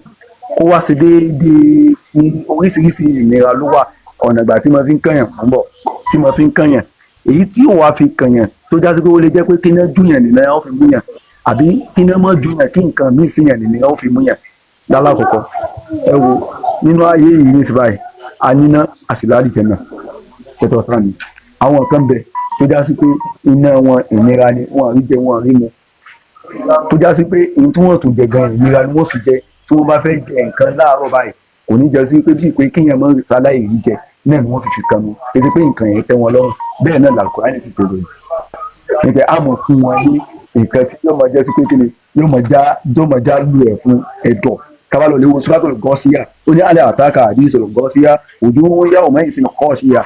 kó wá ṣe déédéé ní oríṣiríṣi ìnira ló wà. Ọ̀nà ìgbà tí mo fi ń kànyàn mọ́ bọ̀, tí mo fi ń kànyàn, èyí tí òun wá fi kànyàn tó já sí pé ó lè jẹ́ pé kí iná júyàn nìyẹn ó fi mú yàn, àbí kí iná mọ́ júyàn, kí nǹkan míì sí yàn nìyẹn ó fi mú yàn. Lálàkọ̀kọ́, ẹ wo nínú ayé yìí ní ìsìn báyìí, a níná àsìláàdì jẹ̀nà tẹ̀tọ̀ sáà ni. Àwọn kan bẹ̀ tó já sí pé iná wọn ìnira ni, wọn àrí jẹ, wọn àrí mu, tó já sí pé èyí tí wọ́n tún jẹ gan, ìnira ni wọ́n fi jẹ. Tí wọ́n bá fẹ́ jẹ nǹkan láàárọ̀ báyìí, kò ní jẹ sí pé bíi pé kéèyàn mọ́ sáláì rí jẹ náà ni wọ́n fi kan mu ètò pé nǹkan yẹn tẹ́ wọn lọ́rùn. Bẹ́ẹ̀ náà làlùkùránì sì tẹ̀lé nípa àmọ̀ fún wọn ní nǹkan tí yóò máa jẹ́ sí pé kíni yóò máa já lu ẹ̀ fún ẹ̀dọ̀. Tá bá lọ lè wo Suratul Gọ́síyà, ó ní alẹ́ àtàkà àdìsọ̀rọ̀ Gọ́síyà òjò ń yá ọmọ ìsìn kọ́ọ̀ṣíyà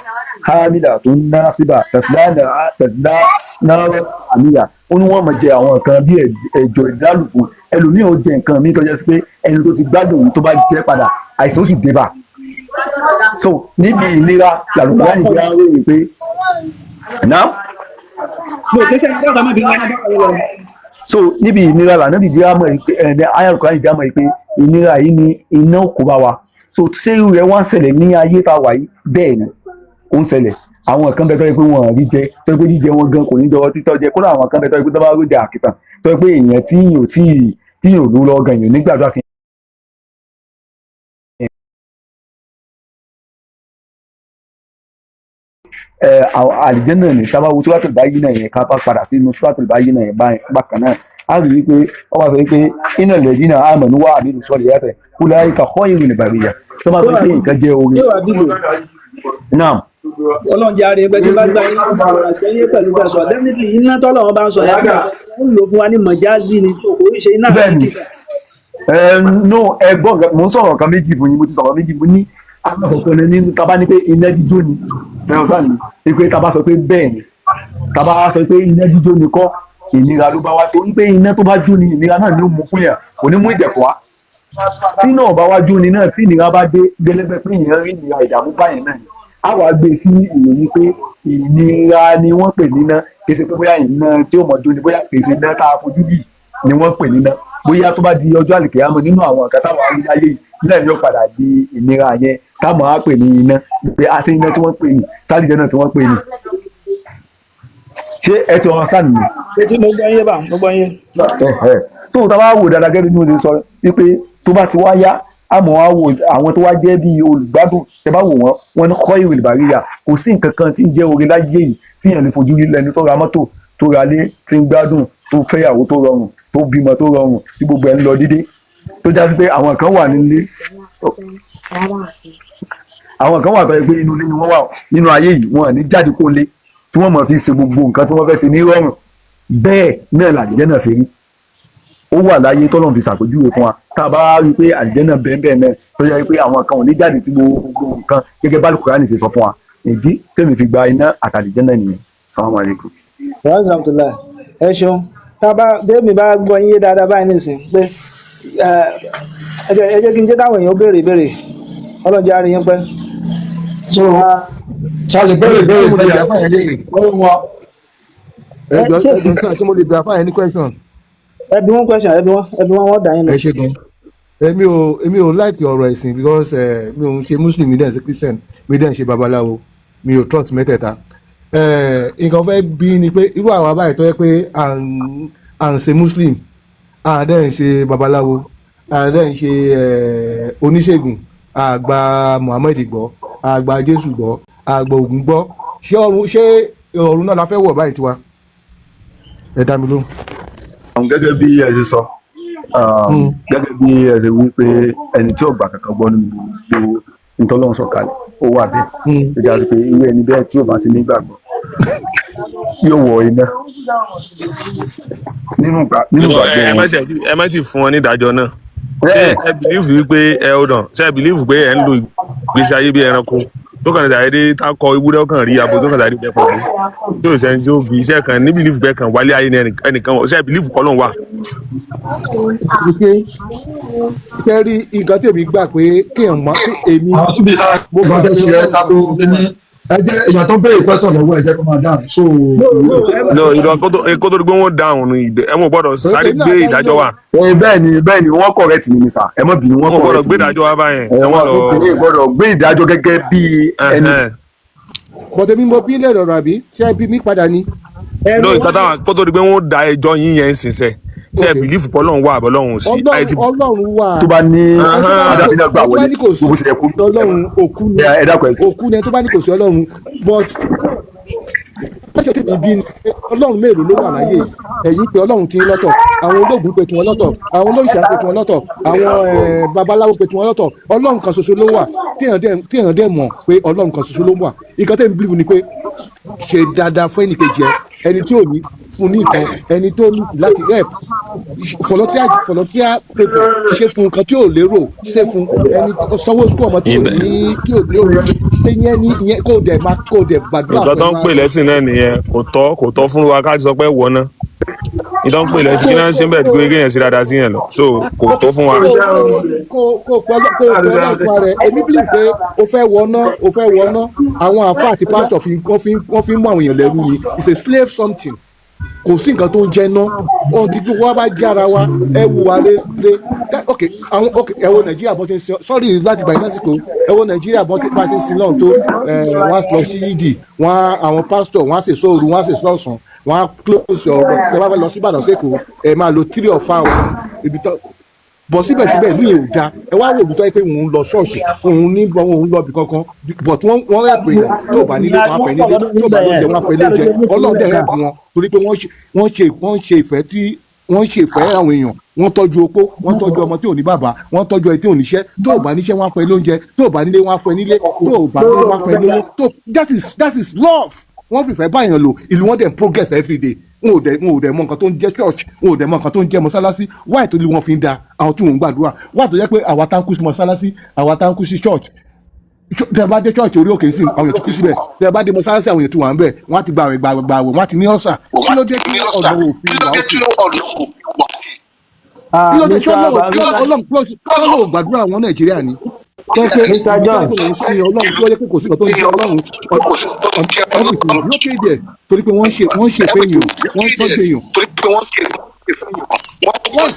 hamida tó ń ná síbà tẹ̀sílá náírà àmìyà. Ó ní wọ́n máa jẹ àwọn nǹkan bí ẹ̀jọ̀ ìdálùfò. Ẹlòmíì ó jẹ nǹkan míì tó jẹ́ sí pé ẹni tó ti gbádùn òun tó bá jẹ́ padà, àìsàn ó sì dé bá. So níbi ìlera làlùkò ní ìgbéra ń ròyìn pé náà. Mo kì í ṣe ẹgbẹ́ ọ̀gá mi bí wọ́n bá wọ́n lọ. So níbi ìnira lànà bìbí àmọ̀ yìí pé ẹ̀ ayélujára ìdí àmọ̀ yìí pé ìnira yìí ni iná kó bá wa. So ṣé irú rẹ̀ wá ń ṣẹlẹ̀ ní ayé tá a wà yìí? Bẹ́ẹ̀ ni ó ń ṣẹlẹ̀. Àwọn kan bẹ tó yẹ pé wọn rí jẹ, tó yẹ pé jíjẹ wọn gan kò ní jọ títọ́ jẹ. Kódà àwọn kan bẹ tó yẹ pé tó bá rójà àkìtàn, tó yẹ pé èèyàn tí yìí ò tí tí yìí ò lú lọ gan, èèyàn nígbàdúrà kí ẹ àwọn àlìjẹ́nà ní sábà wo Suratul Bayyina yẹn, ká bá padà sínú Suratul Bayyina yẹn bákan náà, á rí i pé wọ́n bá sọ pé innal ladina amanu wa amilu salihati ulaika khayrul bariyya, tó bá sọ pé nǹkan jẹ́ orin. Ṣé wàá dìbò? Naam. Ọlọ́run jẹ́ àárẹ̀ ẹgbẹ́ tí bá gbà yín àgbẹ̀yìn pẹ̀lú gbà sọ definitely iná tọ́lọ́run bá ń sọ yẹn, ó ń lò fún wa ní mọ̀jáàzì ni, tó kò ń ṣe iná Bẹ́ẹ̀ni. àkíkà. Ẹ no, ẹ gbọ́ nǹkan mò ń sọ̀rọ̀ kan méjì fún yín. Mo ti sọ̀rọ̀ méjì. Mo ní alákọ̀ọ́kọ́ ní nínú tá bá ní pé iná jíjó ni, fẹ́ràn sáà ni pé tá bá sọ pé bẹ́ẹ̀ ni, tá bá sọ pé iná jíjó ni kọ́, ìnira ló bá wá, torí pé iná tó bá jó ni, ìnira náà ni ó mú fún yàn, kò ní mú ìdẹ̀kọ̀ wá. Tí náà bá wá jó ni náà, tí ìnira bá dé gẹ́lẹ́gbẹ́ pé èèyàn rí ìnira, ìdààmú báyẹn náà ni a wàá gbé sí ìròyìn pé ìnira ni wọ́n pè níná. Kì í ṣe pé bóyá iná tí ó mọ̀ jó ni, bóyá kì í ṣe iná tá a fojú bì ni wọ́n pè níná. Bóyá tó bá di ọjọ́ àlìkèyàmọ̀, nínú àwọn nǹkan táwọn arí láyé yìí náà ni ó padà di ìnira yẹn táwọn á pè ní iná, pé a ṣe iná tí wọ́n pè ní sálìjẹ́ náà tí wọ́n pè ní. Ṣé ẹ ti ọ̀rọ̀ sáà nìyẹn? Etí mo gbọ́ yín bá, mo gbọ́ yín. Ẹ̀hẹ̀. Tó tá a bá wò dáadáa, gẹ́gẹ́ bí mo ṣe sọ wípé tó bá ti wá yá, àmọ́ wá wò àwọn tó wá jẹ́ bí olùgbádùn, tẹ bá wò wọ́n, wọ́n ní kọ́ ìwé ìbàríyà. Kò sí nǹkan kan tí ń jẹ́ oore láyé yìí tí èèyàn lè fojú rí lẹ́nu tó ra mọ́tò, tó ra lé, tí ń gbádùn, tó fẹ́yàwó tó rọrùn, tó bímọ tó rọrùn, tí gbogbo ẹ̀ ń lọ dédé, tó já sí pé àwọn kan wà nílé, àwọn kan wà tó yẹ pé inú ilé ni wọ́n wà nínú ayé yìí, wọn ò ní jáde kó lé, tí wọ́n mọ̀ fi ṣe gbogbo nǹkan tí wọ́n fẹ́ ṣe ní rọrùn. Bẹ́ẹ̀ náà làlìjẹ́ náà fi rí. Ó wà láyé tọ́lọ́run fi ṣàpèjúwe fún wa. Tá a bá rí i pé àlìjẹ́ náà bẹ́ẹ̀ bẹ́ẹ̀ náà, tó yẹ pé àwọn kan ò ní jáde, tí gbogbo nǹkan gẹ́gẹ́ bá Al-Kùránì ṣe sọ fún wa, ìdí tèmi fi gba iná àtàlìjẹ́ náà nìyẹn. Salamu alaykum. Alhamdulilayi, ẹ ṣeun. Tá a bá tèmi bá gbọ́ yín yé dáadáa báyìí nísìnyí pé ẹ jẹ́ kí n jẹ́ káwọn èèyàn béèrè ìbéèrè. Ọlọ́run jẹ́ àárín yín pẹ́. So ṣáàlì béèrè béèrè Mo lè bí bí àfáà yẹn léèrè. wọ́n wá. Ẹ jọ, ṣé ẹ jọ sir, tí mo lè bí àfáà yẹn ní question? Ẹ bí wọ́n question, ẹ bí wọ́n, wọ́n dà yín lọ. Ẹ ṣe gan. Èmi ò like ọ̀rọ̀ ẹ̀sìn because mi ò ń ṣe Muslim, mi dẹ̀ ń ṣe Christian, mi dẹ̀ ń ṣe babaláwo, mi ò trust mẹ́tẹ̀ẹ̀ta. Nǹkan fẹ́ bí ni pé irú àwa báyìí tó yẹ pé à ń ṣe Muslim, à ń dẹ̀ ń ṣe babaláwo, à ń dẹ̀ ń ṣe oníṣègùn, àgbà Muhammed gbọ́, àgbà Jésù gbọ́, àgbà Ògún gbọ́, ṣé ọ̀run náà la fẹ́ wọ̀ báyìí tiwa? Ẹ dá mi lóhùn. Gẹ́gẹ́ bí ẹ ṣe sọ, gẹ́gẹ́ bí ẹ ṣe wí pé ẹni tí ò gbà kankan gbọ́ nínú gbogbo ntọ́lọ́run sọ̀kalẹ̀, ó wà bẹ́ẹ̀. Ó já sí pé irú ẹni bẹ́ẹ̀ tí ò bá ti nígbàgbọ́ yóò wọ iná nínú ìgbàgbọ́ Ẹ má wọn. ṣe, ẹ má ti fún wọn ní ìdájọ́ náà. Ṣé ẹ believe wípé ẹ hold on, ṣé ẹ believe pé ẹ ń lo ìgbésí ayé bí ẹranko tó kàn ní sàyédé tá kọ ewúrẹ́ kàn rí abo tó kàn sàyédé bẹ́ẹ̀ pọ̀ tó sẹ́ni tí ó bí iṣẹ́ kan ní believe bẹ́ẹ̀ kan wálé ayé ní ẹnìkan wọ̀? Ṣé ẹ believe kọ́ ló ń wà? Pé ṣe rí nǹkan tí èmi gbà pé kéèyàn mọ èmi Àwọn tún bí lára mo gbà nǹkan tẹ́ pé ṣe ẹ ká tó Ọlọ́run ní ẹ jẹ́ èèyàn tó béèrè question lọ́wọ́, ẹ jẹ́ kó máa dáhùn. So No, ìdán kó tó di pé wọ́n dáhùn ní ìdẹ ẹ wọ́n gbọ́dọ̀ sáré èmi náà gbé dá ìdájọ́ wá. Ẹ bẹ́ẹ̀ ni wọ́n correct mi ni sir, ẹ má bínú, wọ́n Wọ́n gbọ́dọ̀ correct gbé mi. ìdájọ́ wá báyẹn. Ẹ Ẹ wọ́n wọ́n lọ ní gbọ́dọ̀ gbé ìdájọ́ gẹ́gẹ́ bí ẹni. Ẹhẹ́n. But èmi mo bí lè rọrọ àbí ṣé ẹ bí mi padà ni? No, nǹkan táwọn kó tó di pé wọ́n da ẹjọ́ yín yẹn ń sìn sẹ́, ṣé ẹ believe pé Ọlọ́run wà àbọ̀ Ọlọ́run sí? Ọlọ́run Ayé ti Ọlọ́run wà. Tó bá ní Ẹni tó bá ní ádàbí náà gbà ẹni tó bá wọlé ní kò sí gbogbo ṣe yẹ kó. Ọlọ́run, òkú ni. Ẹ dákun ẹ. Òkú ni ẹni tó bá ní kò sí Ọlọ́run. But tọ́jọ́ tèmi bí ni pé Ọlọ́run mélòó ló wà láyé yìí? Ẹ̀yin pé Ọlọ́run ti ń lọ́tọ̀, àwọn ológun pé tiwọn lọ́tọ̀, àwọn olóríṣà pé tiwọn lọ́tọ̀, àwọn babaláwo pé tiwọn lọ́tọ̀. Ọlọ́run kan ṣoṣo ló wà téèyàn dẹ̀ mọ̀ pé Ọlọ́run kan ṣoṣo ló wà. Nǹkan tèmi believe ni pé ṣe dáadáa fún ẹnìkejì ẹ, ẹni tí ò ní, fún ní nǹkan, ẹni tó ní láti help. Volunteer favour, ṣe fún nǹkan tí ò lérò, ṣe fún ẹni tó sanwó school ọmọ tí ò ní, tí ò lérò, ṣe yẹn ní ìyẹn, kó dẹ̀ máa, kó dẹ̀ gbàdúrà Nǹkan tó ń pẹ̀lú pè lẹ́sìn náà nìyẹn. Kò tọ́ fún wa ká sọ pé wọ̀ náà ìtọ́ ń pè lẹ́sìn kí náà ń ṣe ń bẹ̀ pé kéèyàn ṣe dáadáa sí yẹn lọ, so kò tọ́ fún wa. Kó pẹ́ Ọlọ́run fún rẹ̀. Èmi believe pé o fẹ́ wọná, àwọn àáfàá àti pásítọ̀ fi wọ́n fi ń mú àwọn èèyàn lẹ́rú ni. It's a slave something. Kò sí nǹkan tó ń jẹ ná ohun tí wọ́n bá jára wa. Ẹ wù wá rere. Ok, àwọn, ok, ẹ wo Nàìjíríà bọ́ ṣe ń sin. Sorry láti gbà yín lásìkò. Ẹ wo Nàìjíríà bọ́ ṣe bá ṣe ń sin lọ́run tó ẹ. Wọ́n á lọ sí yídì, wọ́n á, àwọn pásítọ̀, wọ́n á ṣe sóòrù, wọ́n á ṣe sọ́ọ̀sán, wọ́n á close ọ̀rọ̀. Ẹ bá fẹ́ lọ sí Ìbàdàn sẹ́kọ̀ọ́, ẹ máa lo 3 or 4 hours ibi tó bọ̀. Síbẹ̀síbẹ̀, ìlú yẹn ò da. Ẹ wá wò olùtọ́ pé òun lọ ṣọ́ọ̀ṣì, òun ní òun lọ ibì kankan, but wọ́n rẹ̀ pé èèyàn tó bá nílé, wọ́n á fẹ́ nílé, tó bá lóúnjẹ, wọ́n á fẹ́ lóúnjẹ. Ọlọ́run dẹ̀ rẹ̀ fún wọn torí pé wọ́n ṣe ìfẹ́ tí wọ́n ṣe ìfẹ́ àwọn èèyàn. Wọ́n tọ́jú opó, wọ́n tọ́jú ọmọ tí ò ní bàbá, wọ́n tọ́jú ẹni tí ò níṣẹ́. Tó bá níṣẹ́, wọ́n á fẹ́ lóúnjẹ. Tó bá nílé, wọ́n á fẹ́ nílé. Tó bá nílé, wọ́n á fẹ́ lówó. Tó that is love. Wọ́n fìfẹ́ báyàn lò. Ìlú wọn dẹ̀ ń progress every day. Wọn ò dẹ̀ mọ nǹkan tó ń jẹ́ church, wọn ò dẹ̀ mọ nǹkan tó ń jẹ́ mọ́sálásí. Why tó lè wọn fi ń da àwọn tí wọn ń gbàdúrà? Why tó jẹ́ pé àwa tá ń kú sí mọ́sálásí, àwa tá ń kú sí church? Tẹ bá dé church orí òkè sí, àwọn èèyàn tó kú síbẹ̀. Tẹ bá dé mọ́sálásí, àwọn èèyàn tó wà ń bẹ̀, wọ́n á ti gbààwẹ̀ gbààwẹ̀ gbààwẹ̀, wọ́n á ti ní ọ̀sà. Kí ló dé tí ọ̀nà òfin wà òkè? Kí ló dé tí Ọlọ́run gbàdúrà àwọn Nàìjíríà ni tẹ́ pé Mr. John. Ibi tó ń sin Ọlọ́run tó yẹ pé kò sí nǹkan tó ń jẹ Ọlọ́run everything lókè dẹ̀, torí pé wọ́n ṣe fẹ́ èèyàn, wọ́n tọ́jú èèyàn. Wọ́n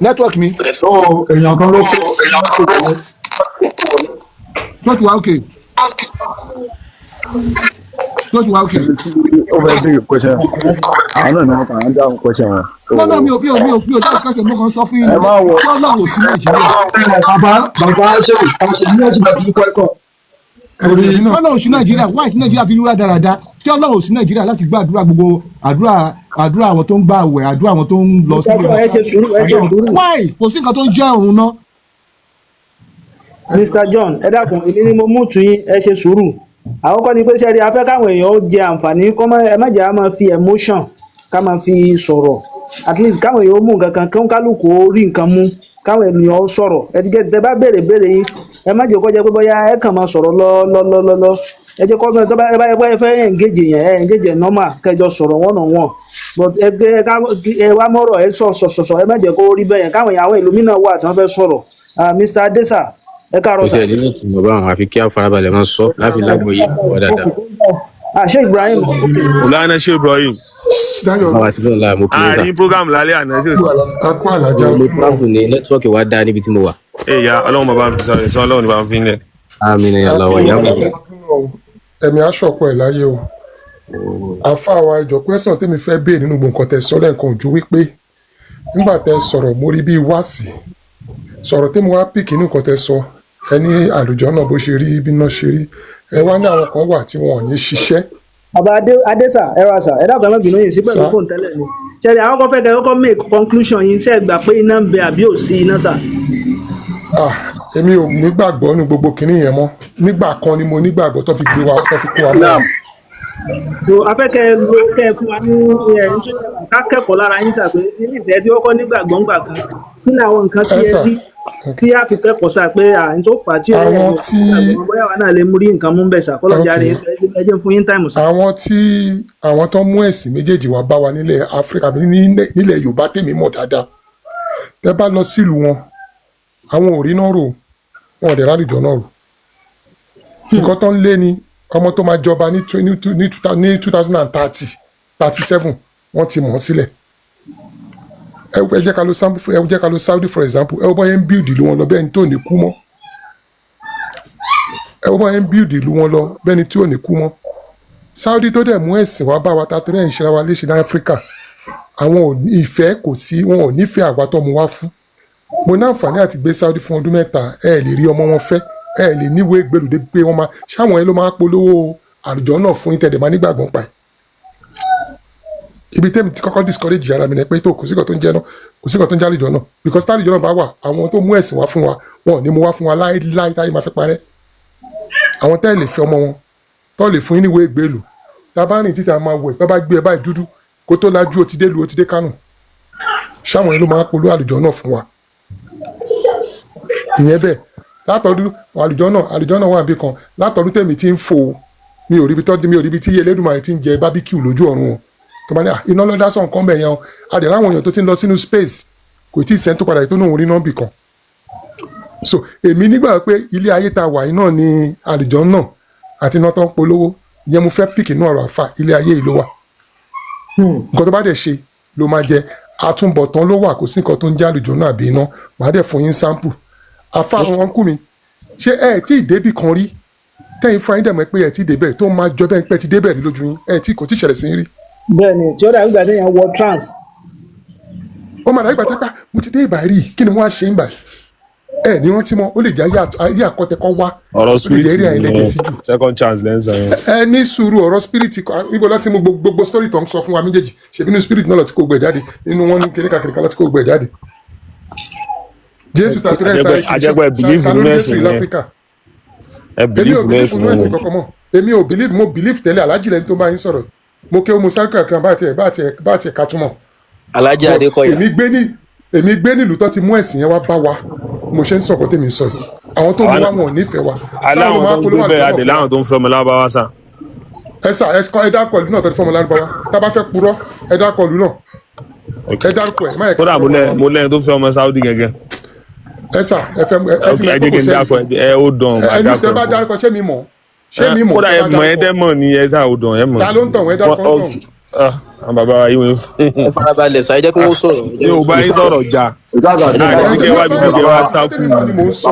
network mi. So èèyàn kan ló kó. Tó ti wá òkè, tó ti wá òkè. Ó fẹ́ béèrè question, àwọn náà ni wọ́n kàn ń dáhùn question wọn. So No, mi ò dáhùn question. Mo kàn sọ fún yín ẹ ni má wọ kí Ọlọ́run ò sí Nàìjíríà. Bàbá ṣé àṣẹ ní ẹ̀jẹ̀ bàbá kọ́ ẹ̀kọ́ torí Èmi náà, Ọlọ́run sí Nàìjíríà, wáyé tí Nàìjíríà fi rúra dáradára, tí Ọlọ́run ò sí Nàìjíríà láti gbọ́ àdúrà, gbogbo àdúrà àwọn tó ń gbà àwẹ̀, àdúrà àwọn tó ń lọ sí Ẹ ṣe sùúrù, ẹ ṣe sùúrù. Wáyé kò sí nǹkan tó ń jẹ́ òun náà. Mr John, ẹ dákun, èmi ni mo mú tún yín. Ẹ ṣe sùúrù. Àkọ́kọ́ ni pé sẹ́ẹ̀rí afẹ́ káwọn èèyàn ó jẹ àǹfààní kọ́ mọ́. Ẹ má jẹ́ á máa fi emotion ká máa fi sọ̀rọ̀. At least káwọn èèyàn ó mú nǹkan kan, kí kálukú ó rí nǹkan mú, káwọn ènìyàn ó sọ̀rọ̀. Ẹ ti gẹ́ tẹ bá béèrè béèrè yín, ẹ má jẹ́ kó jẹ́ pé bóyá ẹ kàn máa sọ̀rọ̀ lọ lọ lọ lọ lọ. Ẹ jẹ́ kó tó bá ẹ bá yẹ pé ẹ fẹ́ engage yẹn, ẹ engage ẹ normal, kẹjọ sọ̀rọ̀ one on one. But ẹ gbé ká ẹ wá mọ́rọ̀ ẹ sọ sọ sọ sọ. Ẹ má jẹ́ kó rí bẹ́ẹ̀ yẹn. Káwọn èèyàn, àwọn ìlú mìíràn wà tí wọ́n fẹ́ sọ̀rọ̀. Ah, Mr Adesa, ẹ káàárọ̀ Kò sà. tiẹ̀ nínú ìtumọ̀ báwọn, àfi kí á farabalẹ̀ máa sọ láfi lágbóyè wà dáadáa. Ah, ṣé Ibrahim, ok. Ọ̀lànà ṣé Ibrahim. Dayo. Báwa ti lọ́la mo kí yín sà. Àárín program lálẹ́ àná sí òsì. A kú àlàjá Mo ojúmọ́. travel ní network wa dáa níbi tí mo wà. Ẹ̀yà Ọlọ́run bàbá mi fi sọ ẹ̀sán Ọlọ́run ní bàbá mi fi ń lẹ̀. Àmín A ya Allah kú wa ìyá mi. àlàjá ojúmọ́ o. Ẹ̀mí aṣọ̀pọ̀ ẹ̀ láyé o. Àfa wa, ìjọ, question tèmi fẹ́ béèrè nínú gbogbo nǹkan tẹ́ sọ lẹ́ẹ̀kan ojú wípé nígbà tẹ́ sọ̀rọ̀, mo rí bíi wáàsì sọ̀rọ̀ tèmi wá pick nínú nǹkan tẹ́ sọ. Ẹ ní àlùjọ náà bó ṣe rí, bí náà ṣe rí, ẹ wá ní àwọn kan wà tí wọn ò ní ṣiṣẹ́. Bàbá Adé, Adésà, ẹ ra sà. Ẹ dákun, ẹ má bínú yìí sí pẹ̀lú Sá. fóònù tẹ́lẹ̀ ni ṣẹlẹ̀. Àwọn kan fẹ́ kẹ́ kọ́kọ́ make conclusion yín. Ṣe é gbà pé iná ń bẹ àbí ò sí iná sà? Ah, èmi ò nígbàgbọ́ nínú gbogbo kinní yẹn mọ́. Nígbà kan ni mo nígbàgbọ́ tó fi gbé wa, tó fi kó wa mọ́ra. Naam. So afẹ́kẹ́ ló kẹ́ ẹ fún wa ní ẹ nítorí ká kẹ́kọ̀ọ́ lára yín sà, pé ní ìfẹ́ tí wọ́n kọ́ nígbàgbọ́ ńgbà kan, kí ni àwọn nǹkan tí Ẹ ẹ sà rí tí a fi kẹ́kọ̀ọ́ sà pé à ń tó fà á tí ó yẹ Àwọn tí nígbàgbọ́, bóyá wa náà lè mú rí nǹkan mú bẹ̀ sà kọ́lọ́jà rẹ̀. Ẹ jẹ́ fún yín time sà. Àwọn tó mú ẹ̀sìn méjèèjì wá bá wa nílẹ̀ Áfíríkà àbí nílẹ̀ Yorùbá tèmi mọ̀ dáadáa, tẹ́ bá lọ sílùú wọn, àwọn ò rí náà rò, wọn ò dẹ̀ rálùjọ náà rò. Nǹkan tó ń lé ni ọmọ tó máa jọba ní 2030 37, wọ́n ti mọ̀ ọ́ sílẹ̀. Ẹ jẹ́ ká lo sample, ẹ jẹ́ ká lo Saudi for example. Ẹ wọ́n bọ́ yẹn ń build ìlú wọn lọ bẹ́ẹ̀ ni tó ní kú mọ́. Ẹ wọ́n bọ́ yẹn ń build ìlú wọn lọ bẹ́ẹ̀ ni tí ò ní kú mọ́. Saudi tó dẹ̀ mú ẹ̀sìn wá bá wa ta torí ẹ̀ ń ṣera wa léṣe ní Áfíríkà, àwọn ò ní ìfẹ́, kò sí, wọn ò nífẹ̀ẹ́ àwa tó mú wá fún. Mo ní àǹfààní àti gbé Saudi fún ọdún 3. Ẹ lè rí ọmọ wọn fẹ́, ẹ lè níwèé gbèrúdé pé wọ́n máa ṣáwọn ẹ ló máa polówó àlùjọ náà fún yín tẹ̀lé máa nígbàgbọ́n pa ẹ̀. Ibi tẹ́mi ti kọ́kọ́ discourage ara mi ni pé tó kò sí kan tó ń jẹ́ náà, kò sí kan tó ń jẹ́ àlùjọ náà, because tálùjọ náà bá wà, àwọn tó mú ẹ̀sìn wá fún wa, wọn ò ní mú wá fún wa láéláé táyé máa fi parẹ́. Àwọn tẹ́ ẹ̀ lè fẹ́ ọmọ wọn, tó lè fún yín níwèé gbèlú, tá a bá rìn títí a máa wẹ̀, tó bá gbé ẹ báyìí dúdú. Kó tó lajú, ó ti dé lu, ó ti dé Kánò. Ṣáwọn yẹn ló máa polówó àlùjọ náà fún wa? Ìyẹn bẹ́ẹ̀. Látọdún àlùjọ náà wà níbì kan. Látọdún tèmi ti ń fò, mi ò ríbi tọ́jú, mi ò ríbi tí Elédùmarè ti ń jẹ barbecue lójú ọ̀run o. Tó bá ní, "Ah, iná lọ́dá sọ̀ nǹkan bẹ̀ yẹn o." Àdèrè àwọn èèyàn tó ti ń lọ sínú space, kò tí ì sẹ́ni tó padà tó náà rí nọ́ọ̀bì kan. So èmi nígbà pé ilé ayé ta wà yìí náà ni àlùjọ náà àti iná tó ń polówó. Ìyẹn mo fẹ́ pick inú ọ̀rọ̀ àfà. Ilé ayé yìí ló wà. Nǹkan tó bá dẹ̀ ṣe ló máa jẹ. Àtúbọ̀tán ló wà. Kò sí nǹkan tó ń jẹ́ àlùjọ náà àbí iná. Màá dẹ̀ fún yín sample. Àfa àwọn ọ̀nkú mi, ṣé ẹ tí ì débì kan rí tẹ́yìn fún ayé dẹ̀mọ́ pé ẹ tí ì débẹ̀, tó máa jọ bẹ́ẹ̀ pé ẹ ti débẹ̀ rí lójú yín, ẹ tí kò tí ì ṣẹlẹ̀ sí yín rí? Bẹ́ẹ̀ni, tí ó dàbí ìgbà téèyàn wọ trance. Ó máa dàbí ìgbà tí mo ti dé ìbà rí. Kí ni mo wá ṣe ń bà ẹ ní rántí mọ́? Ó lè jẹ́ ayé àkọ́tẹ́kọ́ wá. Ọ̀rọ̀ Ó lè spirit jẹ́ eré àìlẹ́jẹ̀ nìyẹn. sí jù. Second chance lẹ́ ń sọ yẹn. Ẹ ní sùúrù. Ọ̀rọ̀ spirit ibo láti mú gbogbo story tó ń sọ fún wa méjèèjì? Ṣèbí inú spirit náà lọ tí kò gbẹ jáde nínú wọn ní kíníkà kíníkà láti kò gbẹ jáde. Jésù tàbí rẹ̀ sáré kiri. Ajẹ́pẹ́ believe ta ló nínú ní ẹ̀sìn Jésù yẹn. láfíríkà? Ẹ Èmi ò believe nínú believe ẹ̀sìn nínú ẹ̀sìn yẹn. kankan mọ́. Èmi ò believe. Mo believe tẹ́lẹ̀. Alájì lẹni tó bá yín sọ̀rọ̀. Mo kí ó mo sáré kankan bá tiẹ̀ ká túmọ̀. Alhaji But Adékọ̀yà. èmi gbé nílùú tó ti mú ẹ̀sìn yẹn wá bá wa. Mo ṣe ń sọ̀kọ́ tèmi sọ yìí, àwọn tó mú wá, wọn ò nífẹ̀ẹ́ wa. Aláwọn tó ń gbé bẹ́ẹ̀ adè Fún wa. Láwọn tó ń fẹ́ ọmọ lábáwá sà. Ẹ sà, ẹ kọ, ẹ dárúkọ ìlú náà tó ti fọmọ lárúbáwá. Tá a bá fẹ́ purọ́, ẹ dárúkọ ìlú náà, ẹ dárúkọ ẹ má yẹ. Kódà mo lẹ́yìn tó fẹ́ ọmọ Saudi gẹ́gẹ́. Ẹ sà, ẹ fẹ́ ẹ ti Ẹ mọ̀ pé jẹ́ kò kí n sẹ́yìn. dákọ̀ ẹ, ó dàn Ẹ máa ní dákọ̀ sẹ ẹ bá fún. dárúkọ, ṣé mi mọ̀? Ṣé mi mọ̀? Kódà Tẹ́ ẹ bá mọ̀, ẹ dárúkọ. tẹ́ mọ̀ ni ẹ sà, ó dàn ẹ mọ̀. Ta ló ń tàn wọ́n? Ẹ dárúkọ ń tàn wọ́n. Ah, àwọn bàbá wa yìí wọ́n. Ẹ farabalẹ̀ sá, ẹ jẹ́ kí wọ́n sọ̀rọ̀, ẹ Mi jẹ́ ò kí bá wọ́n yín sọ̀rọ̀. sọ̀rọ̀ jà láàrin kí ẹ wá bíbí kí ẹ wá takú. Ni mò ń sọ.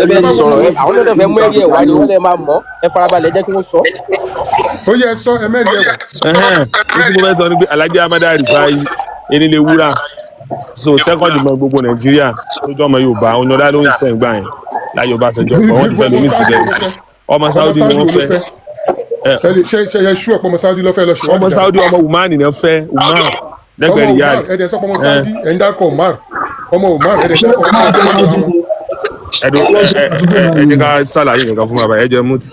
Ẹ bẹ́ẹ̀ ti sọ̀rọ̀ ẹ, àwọn náà fẹ́ mú ẹ̀rí ẹ̀ wá ni wọ́n lè máa mọ̀. Ẹ farabalẹ̀, ẹ jẹ́ kí wọ́n sọ. Ó yẹ ẹ sọ, ẹ mẹ́rin ẹ wà. Ẹhẹ́n, ní tí mo fẹ́ sọ ni pé Alhaji Amada Rifai enílé wúrà, so second mọ gbogbo Nàìjíríà tó jọ ọmọ Yorùbá onídàá ló ń sọ ìgbà yẹn láyé Ọbásanjọ́ pọ̀ wọ́n ti fẹ́ lómi síbẹ̀. Ọmọ Saudi ni wọ́n fẹ́. Ẹ lè ṣe ẹ ṣú ọ̀pọ̀ ọmọ Saudi lọ́fẹ́ lọ ṣèwádìí. Ọmọ Saudi, ọmọ Umar ni wọ́n fẹ́, Umar Ọmọ lẹ́gbẹ̀ẹ́ Umar. Riyadh. Ẹ dẹ̀ sọ pé ọmọ Saudi, ẹ ń dárúkọ Umar, ọmọ Umar, ẹ dẹ̀ dárúkọ Umar wọn. Ẹdun, ẹ ẹ ẹ ẹ jẹ́ ká ṣàlàyé kankan fún bàbá. Ẹ jẹ́ mute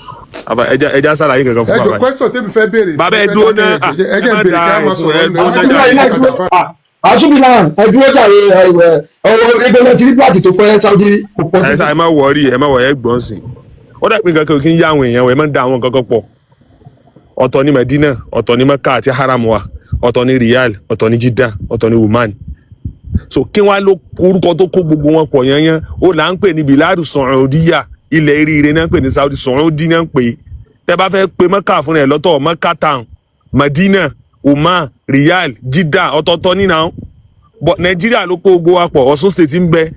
bàbá, ẹ jẹ́ ṣàlàyé kankan fún Ẹ jọ, bàbá. question tẹ́mi fẹ́ béèrè. Bàbá, ẹ dúró náà. Ẹ jẹ́ ẹ má béèrè da kí a máa ẹ̀sùn, sọ̀rọ̀ ẹ lọ. dúró náà jàre. Àtúbìlà, ẹ dúró jàre. Ẹ ọwọ́ ẹgbẹ́ lọ ti rí black tó fẹ́ Saudi kò pọ̀. Ẹ sá, ẹ má worry, ẹ má worry. Ẹ gbọ́n sí i. Ó dà pé nǹkan kan kì í yá àwọn èèyàn, ẹ má da àwọn nǹkan kan pọ̀. Ọ̀tọ̀ ní Medina, ọ̀tọ̀ ní Mecca àti haram wa, ọ̀tọ̀ ní Riyadh, ọ̀tọ̀ ní Jeddah, ọ̀tọ̀ ní Oman. So kí wọ́n á ló orúkọ tó kó gbogbo wọn pọ̀ yányán, ó là ń pè ní Biladu Saudiya. Ilẹ̀ eríire náà ń pè ní Saudi, Saudi náà ń pè é. Tẹ́ bá fẹ́ pe Mecca fúnra ẹ̀ lọ́tọ̀, Mecca town, Medina, Oman, Riyadh, Jeddah, ọ̀tọ̀ọ̀tọ̀ nínú àwọn. But Nàìjíríà ló kó gbogbo wa pọ̀. Ọ̀ṣun State ń bẹ,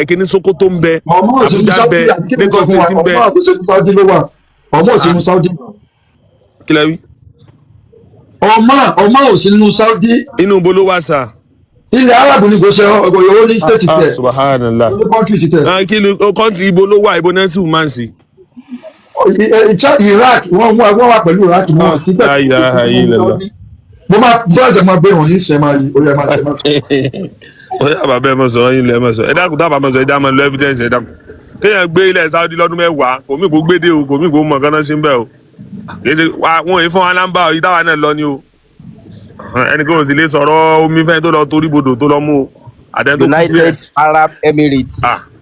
kíní Sokoto ń bẹ, Ọmọ òsínú Abuja ń Saudi bẹ, àti kí ni sọ Lagos fún wa? State ń bẹ. Ọmọ òsínú Saudi ló wà, ọmọ òsínú Saudi. Kí lẹ wí? Ọmọ òsínú Saudi. Inú ibo ló wà sà? Ilẹ̀ Arabu ni, kò ṣe ọgọ ní state Ah, tẹ. subhanallah. Ní country tẹ. Ah, kí ló o country ibo ló wà? Ibo náà sì máa ń sí? Iraq, wọ́n wà pẹ̀lú Iraq mọ́ síbẹ̀. La ilaha illallah. Mo máa bọ́ọ̀sẹ̀ máa gbé wọ̀nyí sẹ́ máa yí orí ẹ̀ máa tẹ̀ máa tẹ̀. Ó yà bàbá, ẹ mọ̀ sọ̀rọ̀ yín lọ, ẹ mọ̀ sọ. Ẹ dákun, dábàá mọ̀ sọ, ẹ dá mọ̀ lọ evidence. Ẹ dákun, kéèyàn gbé ilẹ̀ Saudi lọ́dún 10, kò mí kò gbédè o, kò mí kò mọ̀ gánà sí ń bẹ̀ o. Kì í ṣe wọn èyí fún wa lámbà yìí táwa náà lọ ni o. Ẹnì kan ò sì lè sọ̀rọ̀ omi fẹ́ tó lọ torí bodò tó lọ mú o, àtẹni tó kú síbẹ̀. United Arab Emirates,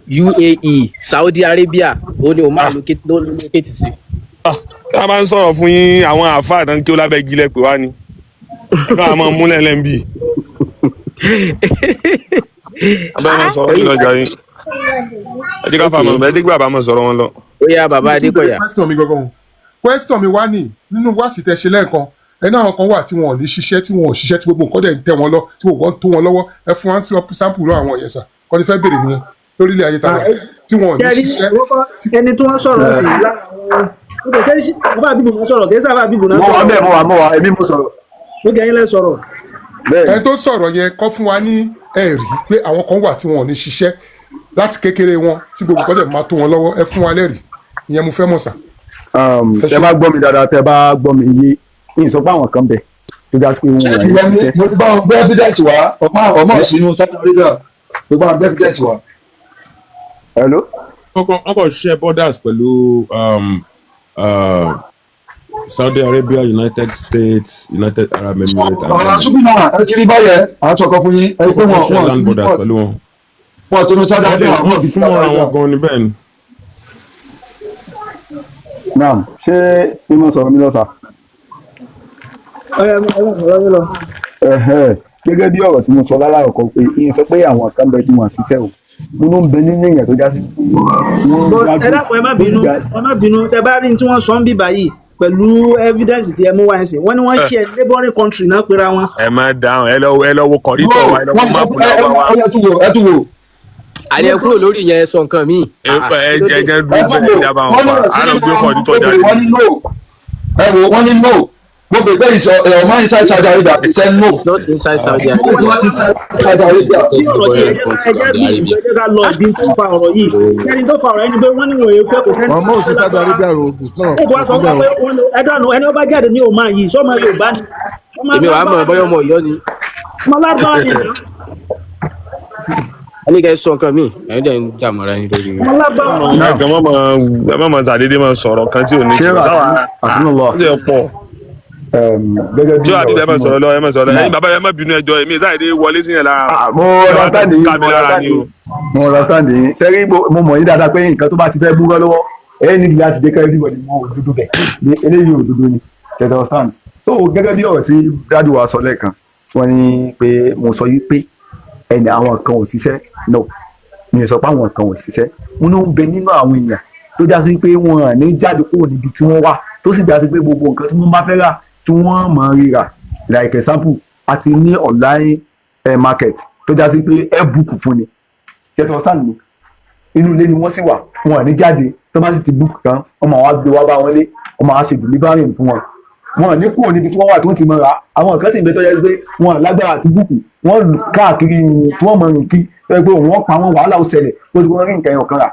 UAE, Saudi Arabia, ó ní Oman ló locate sí. Kí a máa ń sọ̀rọ̀ fún yín, àwọn àáfàá náà kí ó lábẹ́ gílẹ̀ pé wá ni ká máa múlẹ̀ lẹ́ńbì. Abẹ́ máa sọ̀rọ̀ yín lọ́jà yín. Ẹ jẹ́ ká fà mọ́, ẹ jẹ́ kí bàbá máa sọ̀rọ̀ wọn lọ. Ó yá, bàbá Mi ti bèrè Adékọ̀yà. Question mi gangan o. Question mi wá ní nínú wáàsí tẹ ṣe lẹ́ẹ̀kan, ẹni àwọn kan wà tí wọn ò ní ṣiṣẹ́, tí wọn ò ṣiṣẹ́, tí gbogbo nǹkan dẹ̀ ń tẹ̀ wọ́n lọ, tí gbogbo nǹkan tó wọn lọ́wọ́. Ẹ fún wa sí sample lọ àwọn yẹn sà. Kọ́ ni fẹ́ bèrè nìyẹn lórílẹ̀ ayé tàwa tí wọn ò ní Kẹ́rí ṣiṣẹ́. ẹni tí wọ́n sọ̀rọ̀ sí lára àwọn ó kò ṣe é, bàbá àbíbù náà sọ̀rọ̀, kì í sábà àbíbù náà Mo wà sọ̀rọ̀. bẹ́ẹ̀, mo wà, èmi mo sọ̀rọ̀. Ó kẹ́ yín lẹ́ sọ̀rọ̀. Ẹni tó sọ̀rọ̀ yẹn kọ́ fún wa ní ẹ̀rí pé àwọn kan wà tí wọn ò ní ṣiṣẹ́ láti kékeré wọn, tí gbogbo nǹkan dẹ̀ máa tó wọn lọ́wọ́. Ẹ fún wa lẹ́rìí ìyẹn, mo fẹ́ mọ̀ sà. Tẹ bá gbọ́ mi dáadáa, tẹ bá gbọ́ mi yé, yìí sọ pé àwọn kan bẹ̀ tó já sí pé wọn ò ní Ìwọ ni ṣiṣẹ́. mo ti bá wọn gbé evidence wá. Ọmọ òsínú Saudi Arabia, mo bá wọn gbé evidence wá. Hello. Wọ́n kàn share borders pẹ̀lú Saudi Arabia, United States, United Arab Emirates and Ọ̀rọ̀ Ghana. Súpìnà, ẹ ti rí báyẹn, à ń sọ̀kọ fún yín, ẹ pé Wọ́n wọn share wọn sí land ní borders port, pẹ̀lú wọn. wọn sínú Saudi Wọ́n Arabia, dẹ̀ wọn wọ́n fi Saudi súnmọ́ra Arabia. wọn gan ni, bẹ́ẹ̀ ni. Naam, ṣé mímọ sọ̀rọ̀ mi lọ́sà? Ọ̀rẹ́ ẹ máa ọ̀rọ̀ yín lọ. Ẹ̀hẹ́, gẹ́gẹ́ bí ọ̀rọ̀ tí mo sọ lálàkọ́ pé ìyẹn sọ pé àwọn kan bẹ tí wọ́n ṣiṣẹ́ o, mo ló ń bẹ nínú èèyàn tó já sí pé wọ́n ń But ẹ gbádùn dákun, ẹ má tó sì bínú, já. ẹ má bínú. Tẹ bá rí ní tí wọ́n sọ ń bì báyìí pẹ̀lú evidence tí ẹ mú wá ẹsìn, wọ́n ní wọ́n ṣe neighboring country náà pera wọn. Ẹ má dáhùn, ẹ lọ wo No, kọ̀rítọ̀ wa, ẹ lọ wo wọ́n máàpù ẹ ẹ lọ́wọ́ wa. ẹ tún wò, ẹ tún wò. Àní ẹ kúrò lórí yẹn, sọ nǹkan míì. Ẹ Ah, ah, ẹ kí ló jẹ dé? jẹ Ẹ dúró tún bẹ́ẹ̀ wò, dábàá wọn wọ́n ní fa ọ̀sìn á lọ nínú gbé kọ̀rítọ̀ mo bèrè, jáde wọ́n ní nísìnyí. no. Ẹ wò, wọ́n ní no. Mo bèrè pé ìsọ ẹ̀ ọ̀mọ́ inside Saudi Arabia, he said no. It's not inside Saudi Wọ́n Arabia. not inside Saudi Arabia. United Bí ọ̀rọ̀ yìí, neighboring ẹ jẹ́ ká country ẹ jẹ́ Saudi bí Arabia. ẹ jẹ́ ká lọ ìdí tó fa ọ̀rọ̀ yìí. Sẹ́ni tó fa ọ̀rọ̀ yìí ni pé wọ́n ní wọ́n èé fẹ́ kò sẹ́ni Ọmọ tó ò sí fẹ́ Saudi lágbára. Arabia o, it's not Ó kò kò wá sọ sí fún wa bẹ́ẹ̀ pé o. wọ́n ẹ dànù, ẹni ó bá jáde ní Oman yìí, sọ́mọ Yorùbá ni, ọmọ Èmi wàá mọ̀ Lárúbáwá bóyá ni, ọmọ Ọ̀yọ́ ni. ọmọ Lárúbáwá ni nà. Ẹ ní kẹ́ ẹ sọ nǹkan míì, ẹ̀yin dẹ̀ ń dààmú ara yín lórí. Ọmọ Lárúbáwá ni. Ẹ kàn má máa, ẹ má máa ṣàdédé máa sọ̀rọ̀ kan tí ò ní Ṣé ìtumọ̀ sáwà àtúnlọ ó ti pọ̀. Gẹ́gẹ́ bí Tí wàá ọ̀rọ̀ bíbẹ̀ ẹ tí má mo sọ̀rọ̀ lọ, ẹ má sọ̀rọ̀ lọ. Naam. Ẹ̀yin bàbá, ẹ má bínú, ẹjọ́ èmi ṣàdédé wọlé sí yẹn lára. Ah, mo Ẹ wá understand yín, ká mo mi lára understand ni yín, o. mo understand yín. Sẹ́rí, mo mọ̀ yín dáadáa pé nǹkan tó bá ti fẹ́ búrọ́ lọ́wọ́, ẹ ní láti jẹ́ kí everybody mọ òdodo bẹ̀ ní eléyìí, òdodo ni tẹ̀sán understand. So gẹ́gẹ́ bí ọ̀rọ̀ tí dájú wa sọ lẹ́ẹ̀kan, wọ́n ní pé mo sọ yí pé ẹnì àwọn kan ò ṣiṣẹ́. No, mi ò sọ pé àwọn kan ò ṣiṣẹ́. Mo ní ó ń bẹ nínú àwọn èèyàn tó já sí pé wọn à ní jáde kúrò níbi tí wọ́n wà, tó sì já sí pé gbogbo nǹkan tí wọ́n bá fẹ́ rà tí wọ́n mọ̀ ń rírà, like example, a ti ní online market tó já sí pé ẹ book fún ni ṣètò sáà ní inú ilé ni wọ́n sì wà, wọn à ní jáde. Tó bá sì ti book tán, wọ́n máa wá gbé wá bá wọn lé, wọ́n máa ṣe delivery fún wọn. Wọn ò ní kúrò níbi tí wọ́n wà tó ń ti mọ́ra. Àwọn kan sì ń bẹ tó yẹ pé wọn à lágbára àti book, wọ́n lù káàkiri tí wọ́n mọ̀ rìn kí tó yẹ pé òun wọ́n pa wọn, wàhálà ó ṣẹlẹ̀ tó ti wọ́n rí nǹkan ẹyọ kan rà.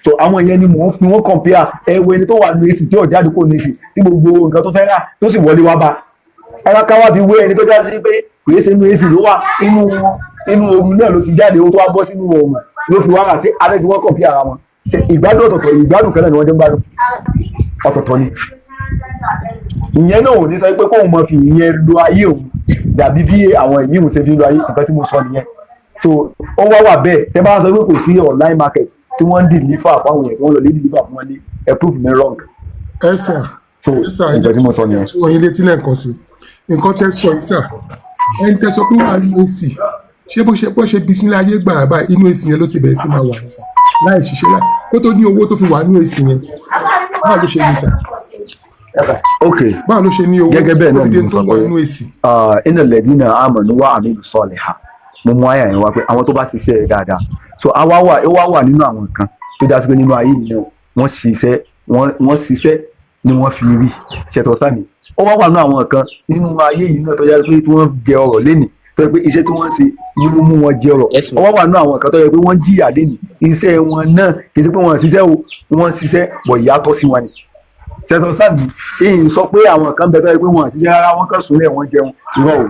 So àwọn yẹn ni mò ń fi wọ́n compare. Ẹ wo ẹni tó wà ní AC tí ò jáde kó ní AC, tí gbogbo nǹkan tó fẹ́ rà tó sì wọlé wá bá ẹ̀rọ ká wá fi wé ẹni tó já sí pé kò yé ṣe inú AC ló wà, inú ooru náà ló ti jáde, ó tó wá bọ́ sínú oòrùn ló fi wá rà sí abẹ́ fi wọ́n compare ara wọn. Ṣe ìgbádùn ọ̀tọ̀ọ̀tọ̀, ìgbádùn kan náà ni wọ́n jọ ń gbádùn, ọ̀tọ̀ọ̀tọ̀ ni. Ìyẹn náà ò ní sọ pé kóun mọ fi ìyẹn lo ayé òun dàbí bí àwọn èyí òun ṣe fi lo ayé. Nǹkan tí mo sọ nìyẹn. So ó wá wà bẹ́ẹ̀, tẹ́ bá sọ pé kò sí online market tí wọ́n ń deliver fáwọn èèyàn, tí wọ́n lọ lé deliver fún wọn lé, ẹ prove me wrong. Ẹ sà, So ẹ sà, ẹ nǹkan tí mo sọ nìyẹn. tí wọ́n yín létí lẹ́ẹ̀kan sí nǹkan tẹ́ sọ yìí sà, ẹni tẹ́ sọ pé wà nínú AC, ṣé bó ṣe bí sílé ayé gbàrà báyìí, inú AC yẹn ló ti bẹ̀rẹ̀ sí máa wà ní sà, láì ṣiṣẹ́, láì kó tó ní owó tó fi wà nínú AC yẹn, báwo ló ṣe ní sà? Ok. Báwo ló ṣe ní owó Gẹ́gẹ́ bẹ́ẹ̀ tó náà fi ni dé mo tó sọ wà pé nínú AC? Iná lẹ́dínà àmọ̀nù wà àmì sọ̀lẹ̀ ha, mo mú àyà yẹn wá pé àwọn tó bá ṣiṣẹ́ dáadáa. So àwa wà, ó wá wà nínú àwọn nǹkan tó já sí pé nínú ayé yìí náà wọ́n ṣiṣẹ́, wọ́n ṣiṣẹ́ ni wọ́n fi rí ṣètò sáni. Ó wá wà nínú àwọn nǹkan nínú ayé yìí náà tó já sí pé tí wọ́n jẹ ọrọ̀ lénìí, tó yẹ pé iṣẹ́ tí wọ́n ṣe ni ó mú wọn jẹ ọrọ̀. Ó wá wà nínú àwọn nǹkan tó yẹ pé wọ́n jìyà lénìí, iṣẹ́ wọn náà kì í ṣe pé wọ́n ṣiṣẹ́ o, wọ́n ṣiṣẹ́ bọ̀, ìyà tọ́ sí wọn ni ṣètò sáni. Ìyìn sọ pé àwọn kan bẹ tó yẹ pé wọn ṣiṣẹ́ rárá, wọn kàn súnlẹ̀ wọ́n jẹun, irọ́ o.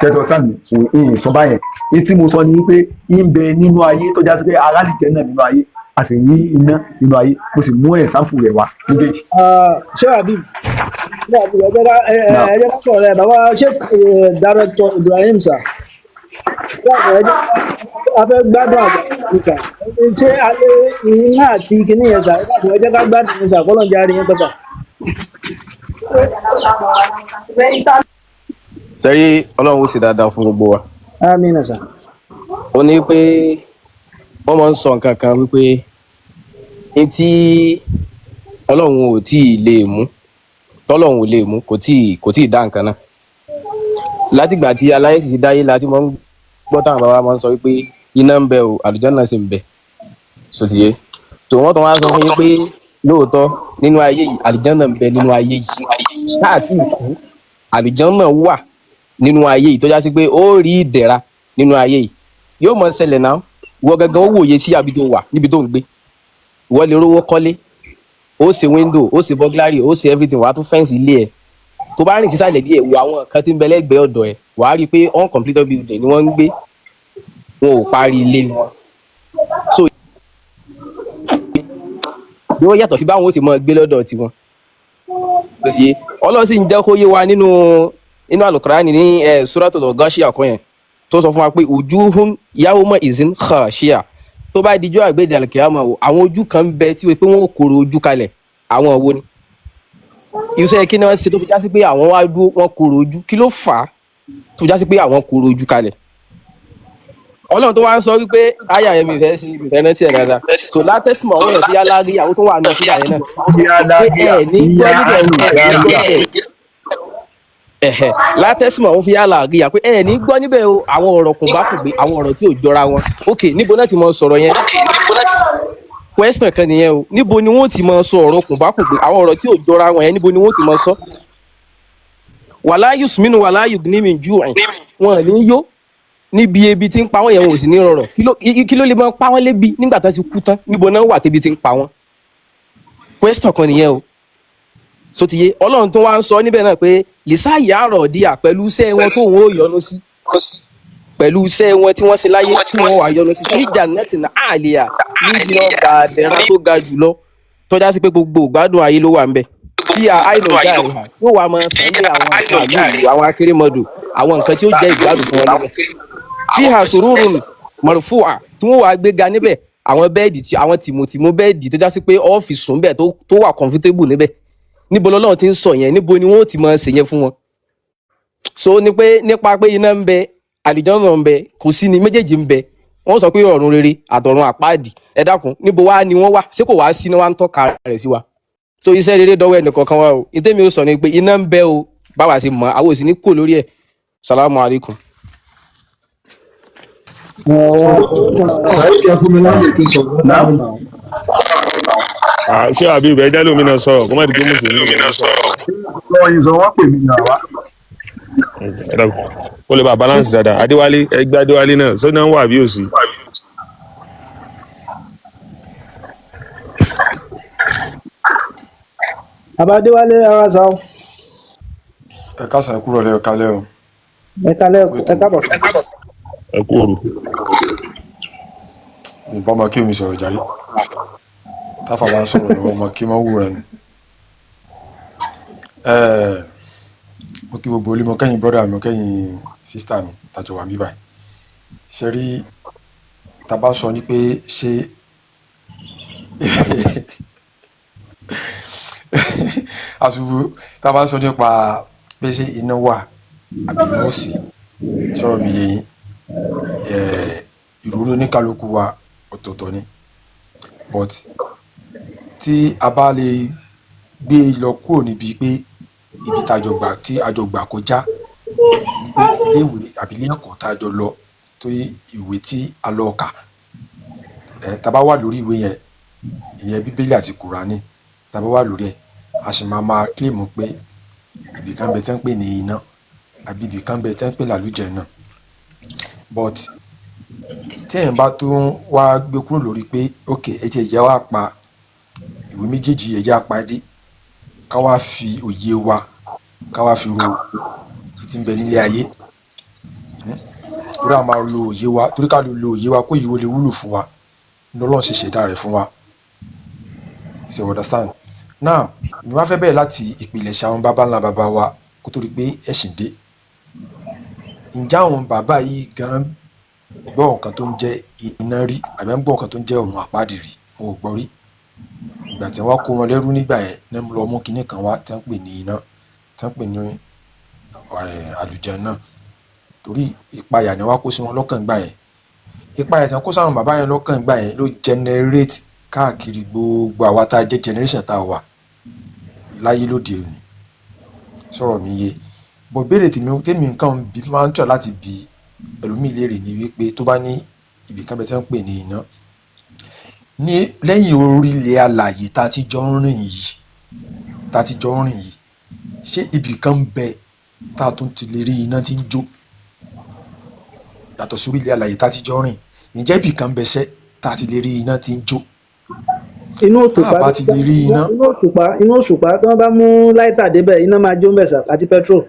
Ṣètò sáni, ìyìn sọ báyẹn. Ní tí mo sọ ni wípé ń bẹ nínú ayé tó já sí pé arálìjẹ náà nínú ayé, a sì ní iná nínú ayé, mo sì mú ẹ̀sánfù rẹ̀ wá méjèèjì. Ṣé àbí ṣé àbí ẹ jẹ́ ká ẹ ẹ jẹ́ ká sọ̀rọ̀ ẹ bàbá ṣé Director Ibrahim sà, ṣé àbí ẹ jẹ́ a fẹ́ gbádùn àgbà ní sà, ṣé alẹ́ iná àti kinní yẹn sà, ẹ dàpọ̀ ẹ jẹ́ ká gbádùn ní sà, kọ́lọ̀ ń jẹ́ àárín yẹn pẹ́ sà. Sẹ́rí, Ọlọ́run ó ṣe dáadáa fún gbogbo wa. Àmín sà. Ó ní pé wọ́n máa ń sọ nǹkan kan wípé ní tí Ọlọ́run ò tí ì lè mú, tọ́lọ́run ò lè mú, kò tíì dá nǹkan náà. Látìgbà tí aláyé sì ti dáyé la ti máa ń gbọ́ táwọn bàbá máa ń sọ wípé iná ń bẹ o, àlùjánnà sì ń bẹ sotiye tó wọ́n tó wá sọ fún yín pé lóòótọ́ nínú ayé yìí àlùjánnà ń bẹ, nínú ayé yìí káàtì ìkú àlùjánnà wà nínú ayé yìí tó já sí pé ó rí ìdẹ̀ra nínú ayé yìí yóò mọ ṣẹlẹ̀ náà. Ìwọ gangan ó wòye sí àbí tó wà níbi tó ń gbé, ìwọ lè rówó kọ́lé, ó ṣe window, ó ṣe burglary, ó ṣe everything, wàá tún fence ilé ẹ̀. Tó bá rìn sísàlẹ̀ díẹ̀, wo àwọn kan tí ń bẹ lẹ́gbẹ̀ẹ́ ọ̀dọ̀ ẹ̀, wàá rí i pé uncompleted building ni wọ́n ń gbé, wọn ò parí ilé wọn. So yóò yàtọ̀ sí báwọn ó sì máa gbé lọ́dọ̀ tiwọn. Ó sì yé. Ọlọ́run sì ń jẹ́ kó yé wa nínú Àlùkùránì ní Suratul Ghashiyah kọ́ yẹn, tó sọ fún wa pé wujuhun yawma izin khashia, tó bá dijọ́ àgbéde àlùkìyámà o, àwọn ojú kan ń bẹ tí wọ́n pé wọ́n ò kóró ojú kalẹ̀. Àwọn wo ni? Iṣẹ́ kí ni wọ́n ṣe tó fi já sí pé àwọn wá dúró, wọ́n kóró ojú? Kí ló fà á tó fi já sí pé àwọn kóró ojú kalẹ̀? Ọlọ́run tó wá ń sọ wípé àyà yẹn, mi fẹ́ sí, mi fẹ́ rántí ẹ̀ dáadáa. So látẹ́sìmọ̀ àwọn èèyàn fi yá lárí àwọn tó wà náà sídà yẹn náà pé ẹ ní gbọ́ níbẹ̀, ẹ ní gbọ́ níbẹ̀. Ẹ̀hẹ̀, látẹ́sìmọ̀ àwọn fi yá láàrí à pé ẹ ní gbọ́ níbẹ̀ o, àwọn ọ̀rọ̀ kùnbákùngbé, àwọn ọ̀rọ̀ tí ò jọra wọn. Ok, níbo náà ti mọ sọ̀rọ̀ yẹn? Question kan nìyẹn o. Níbo ni wọ́n ti mọ sọ ọ̀rọ̀ kùnbákùngbé, àwọn ọ̀rọ̀ tí ò jọra wọn yẹn? Níbo ni wọ́n ti mọ sọ? Wàlá yusminu wàlá yugnimi ju'in, wọn ò ní yó níbi ebi tí ń pa wọn yẹn, wọn ò sì ní rọrọ. Kí ló lè máa pa wọn lébi nígbà tán ti kú tán? Níbo náà wà tébi tí ń pa wọn? Question kan nìyẹn o. So ti yé. Ọlọ́run tó wá ń sọ níbẹ̀ náà pé lisa yàrá díà pẹ̀lú iṣẹ́ wọn tóun ó yọ́nú sí, pẹ̀lú iṣẹ́ wọn tí wọ́n ṣe láyé tí wọ́n wà yọ́nú sí ní jannatin àlìyà, níbi ọgbà àdẹ̀rà tó ga jùlọ, tọ́já sí pé gbogbo ìgbádùn ayé ló wà ń bẹ̀, tí a àìnà ọjà rẹ̀ tí ó wà máa sàn bí àwọn àgbàlù, àwọn akérèmọdò, àwọn nǹkan tí ó jẹ́ ìgbádùn fún wọn níbẹ̀, tí a sururun marfu'a, tí wọ́n wàá gbéga níbẹ̀, àwọn bẹ́ẹ̀dì tí àwọn tìmùtìmù bẹ́ẹ̀dì tó já sí pé ọ́ọ̀fì sùn bẹ́ẹ̀, tó wà comfortable níbẹ̀. Níbo lọ́lọ́run ti ń sọ yẹn? Níbo ni wọ́n ó ti máa ṣe yẹn fún wọn? So ní pé nípa pé iná ń bẹ, àlùjánnà ń bẹ, kò sí ni méjèèjì ń bẹ. Wọ́n sọ pé ọ̀run rere àtọ̀run àpáàdì. Ẹ dákun, níbo wá ni wọ́n wà? Ṣé kò wá sí ni wọ́n á ń tọ́ka rẹ̀ sí wa? So iṣẹ́ rere dọ́wọ́ ẹnìkọ̀ọ̀kan wa o. Ìtẹ́mi ó sọ ni pé iná ń bẹ o, báwa ṣe mọ̀, àwọn ò sì ní kò lórí ẹ̀. Salamu alaykum. Saheed, ẹ fún mi láyè kí n sọ̀rọ̀ náà. Ah, ṣé àbí ibẹ̀ jẹ́ lómi náà sọ̀rọ̀ kó má di pé mùsùlùmí náà sọ̀rọ̀. Lọ́wọ́ yín sọ, wọ́n pè mí ní àwa. Ẹ dákun, kó lè bá balance dáadáa. Adéwálé, ẹgbẹ́ Adéwálé náà sọ́nà wà bí òsì. Bàbá Adéwálé, ara sa o. Ẹ káàsán, ẹ kúrò lẹ, ẹ kálẹ́ o. Ẹ kalẹ́, ẹ káàbọ̀. Ẹ kú òru. Ìbọn ọmọ kí omi sọ̀rọ̀ jàre, táfà bá ń sọ̀rọ̀ lọ́wọ́, ọmọ kí máa ń wúra ni. Mo kí gbogbo olé, mo kẹ́yìn brọ́dà mi, mo kẹ́yìn sísítà mi tàjọ wà bíbáyìí. Ṣe rí, tá a bá sọ ní pé ṣé àṣùbù, tá a bá sọ nípa pé ṣé iná wà àbí iná ò sí, sọ̀rọ̀ mi yé yín, ìròrí oníkálukú wa ọ̀tọ̀ọ̀tọ̀ ni. But tí a bá lè gbé e lọ kúrò níbi pé ibi tá a jọ gbà, tí a jọ gbà kọjá, pé iléèwé àbí ilé ẹ̀kọ́ tá a jọ lọ, tó ìwé tí a lọ kà, tá a bá wà lórí ìwé yẹn, ìyẹn Bíbélì àti Kùránì, tá a bá wà lórí ẹ̀, a sì máa máa kílèmù pé ibì kan bẹ tí wọ́n ń pè ní iná àbí ibì kan bẹ tí wọ́n ń pè lálùjánnà. But tí èèyàn bá tún wá gbé kúrò lórí pé ok, ẹ jẹ́ ìyá wa pa ìwé méjèèjì, ẹ jẹ́ á pa dé, ká wá fi òye wa, ká wá fi ro tí ń bẹ nílé ayé, torí a máa lo òye wa, torí ká lè lo òye wa kó ìwé lè wúlò fún wa ní Ọlọ́run ṣe ṣẹ̀dá rẹ̀ fún wa. So you understand now, èmi wá fẹ́ bẹ̀rẹ̀ láti ìpìlẹ̀ṣẹ̀ àwọn baba ńlá baba wa kó tó di pé ẹ̀sìn dé. Ǹjẹ́ àwọn bàbá yìí gan gbọ́ nǹkan tó ń jẹ́ iná rí, àbí ń gbọ́ nǹkan tó ń jẹ́ ọ̀run àpáàdì rí? Wọn ò gbọ́ rí. Ìgbà tí wọ́n kó wọn lẹ́rú nígbà yẹn ní lọ mú kinní kan wá tí wọ́n ń pè ní iná, tí wọ́n ń pè ní àlùjánnà, torí ìpayà ni wọ́n kó sí wọn lọ́kàn gbà yẹn. Ìpayà tí wọ́n kó sáwọn bàbá yẹn lọ́kàn gbà yẹn ló generate káàkiri gbogbo àwa tá a jẹ́ generation tá a wà láyé lóde òní. Sọ̀rọ̀ mi yé? Bọ̀ béèrè tèmi nǹkan bí máa ń tọ̀ láti bi ẹlòmíì léèrè ni wípé tó bá ní ibì kan bẹ tí wọ́n ń pè ní iná ní lẹ́yìn orílẹ̀ alàyè tá a ti jọ ń rìn yìí, tá a ti jọ ń rìn yìí, ṣé ibì kan ń bẹ tá a tún ti lè rí iná tí ń jó yàtọ̀ sí orílẹ̀ alàyè tá a ti jọ ń rìn? Ǹjẹ́ ibì kan ń bẹ ṣẹ́ tá a ti lè rí iná tí ń jó? Inú Tá òṣùpá. a bá ti lè rí iná. Inú òṣùpá, tí wọ́n bá mú lighter débẹ̀, iná máa jó ń bẹ̀ sà, àti petrol.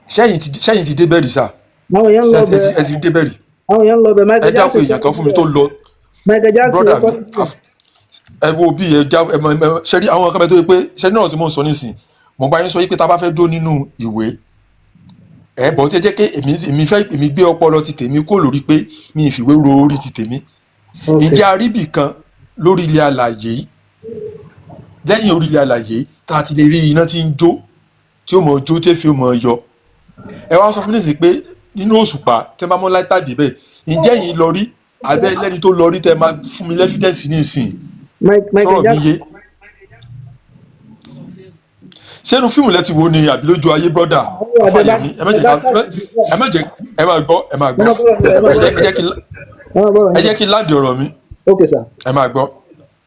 Ṣẹ́yìn ti débẹ̀ rí sà? Àwọn èèyàn ń lọ bẹ. Ẹ ti débẹ̀ rí? Àwọn èèyàn ń lọ bẹ. Ẹ Michael dákun, Jackson èèyàn kan fún mi tó lọ. Michael Jackson Brother ló mi, kọ́. Ẹ wo bí ẹ já ẹ mọ ẹ ṣe rí àwọn kan bẹ tó yẹ pé ṣe ní ọ̀rọ̀ tí mò ń sọ nísìn, mo bá yín sọ yí pé tá a bá fẹ́ dó nínú ìwé ẹ bọ̀ tí ẹ jẹ́ pé èmi fẹ́ èmi gbé ọpọlọ ti tèmi kó lórí pé mi ìfìwé ro orí ti tèmi. Ǹjẹ́ a rí ibì kan lórí ilẹ̀ alàyè yìí, lẹ́yìn orí ilẹ̀ alàyè yìí, tá a ti lè rí iná tí ń jó, tí ó mọ̀ jó, tí èéfín ó mọ̀ yọ? Ẹ wá sọ fún mi nísìnyí pé nínú òṣùpá tẹ́ bá mọ́ láìta débẹ̀, ǹjẹ́ yìí lọ rí abẹ́ lẹ́ni tó lọ rí tẹ́ máa fún mi lẹ́fídẹ́ǹsì nísìnyí? Michael Sọ̀rọ̀ mi Jackson. yé? Ṣé inú fíìmù lẹ ti wo ni àbí lójú ayé, brọ́dà Afáyẹmí? Ẹ má jẹ́ ká ẹ má jẹ́ ẹ máa gbọ́, ẹ máa gbọ́. Ẹ jẹ́ kí n láǹdì ọ̀rọ̀ mi. Okay sir. Ẹ máa gbọ́,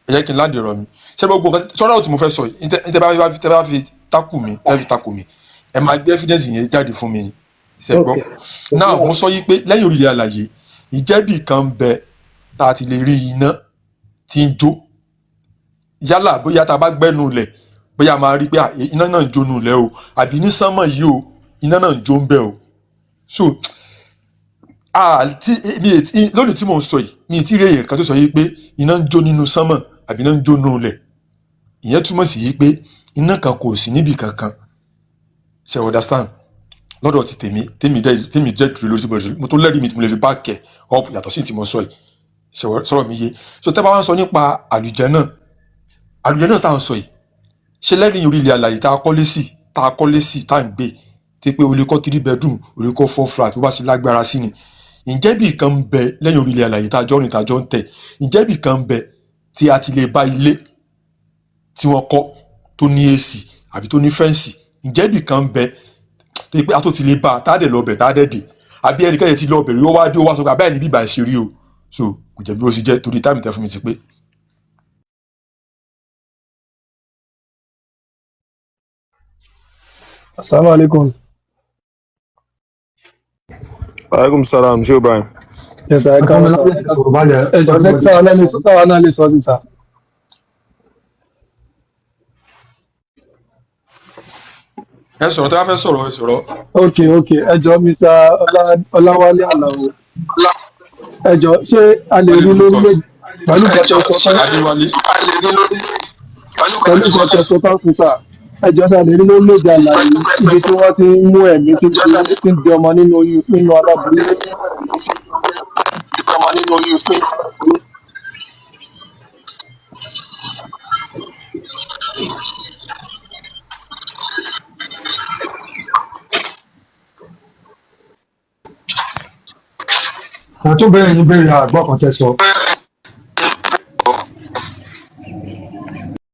ẹ jẹ́ kí n láǹdì ọ̀rọ̀ mi. Ṣé gbogbo nǹkan sọ́dọ̀ tí mo fẹ́ sọ yìí, ní tẹ́ bá fi takù mi, tẹ́ fi takù mi, ẹ máa gbé evidence yẹn jáde fún mi ni. Ṣe gbọ́? Now, mo sọ yí pé lẹ́yìn orílẹ̀ àlàyé, ìjẹ́bì kan ń bẹ tá a ti lè rí iná tí ń jó, yálà bóyá tá a bá gbẹ́nu lẹ̀, bóyá a máa rí pé iná náà ń jónu lẹ̀ o, àbí ní sánmọ̀ yìí o, iná náà ń jó ń bẹ o. So tí mi è tí lónìí tí mò ń sọ yìí, mi ì tí rí èèyàn kan tó sọ yìí pé iná ń jó nínú sánmọ̀ àbí iná ń jó nínú ilẹ̀. Ìyẹn túmọ̀ sí yìí pé iná kan kò sí níbì kankan. Ṣe understand? Lọ́dọ̀ ti tèmi, tèmi jẹ́ dúró lórí tí mo tó lẹ́rìí mi tí mo lè fi back ẹ̀ up yàtọ̀ sí tí mo sọ yìí. Sọ̀rọ̀ mi yé? So tẹ́ bá wá ń sọ nípa àlùjánnà, àlùjánnà tá à ń sọ yìí, ṣe lẹ́rìí orí ilẹ̀ alàyè tá a kọ́lé sí, tá à ń gbé, tí pé o lè kọ́ three bedroom, o lè kọ́ four flat, bó bá ṣe lágbára sí ni, ǹjẹ́ bí kan ń bẹ lẹ́yìn orí ilẹ̀ alàyè tá a jọ rìn, tá a jọ ń tẹ̀, ǹjẹ́ bí kan ń bẹ tí a ti lè bá ilé tí wọ́n kọ́ tó ní AC àbí tó ní fẹ́ǹsì? Ǹjẹ́ bí kan ń bẹ tó yẹ pé a tó ti lè bá a, tá a dẹ̀ lọ bẹ̀, tá a dẹ̀ dé, àbí ẹnikẹ́ni ti lọ bẹ̀ rí, ó wá dé, ó wá sọ pé àbáyé ní bíbá ẹ̀ ṣe rí o? So kò jẹ́ bí ó ṣe jẹ́, torí táìmù tẹ́ fún mi ti pé. Assalamu alaikum. Aleykum salam, ṣé Ibrahim. Yes, sir. Ẹ káàárọ̀ sir. Ẹ jọ̀ọ́, ṣé sáwa náà lè sọ sí sir? Ẹ sọ̀rọ̀, tí wọ́n fẹ́ sọ̀rọ̀, ẹ sọ̀rọ̀. Ok. Ẹ jọ̀ọ́, Mr. Ọláwálé Àlàó. Ẹ jọ̀ọ́, ṣé a lè rí lórílẹ̀ pẹ̀lú nǹkan tẹ́ sọ tán? Adéwálé. Pẹ̀lú nǹkan tẹ́ sọ tán sí sir. Ẹ jọ̀ọ́, ṣé a lè rí lórílẹ̀-èdè àlàyé ibi tí wọ́n ti ń mú ẹ̀mí tí ń di ọmọ nínú oyún nínú aláboyún? Ẹ tún béèrè yín, béèrè àgbọ̀ kan tẹ́ sọ.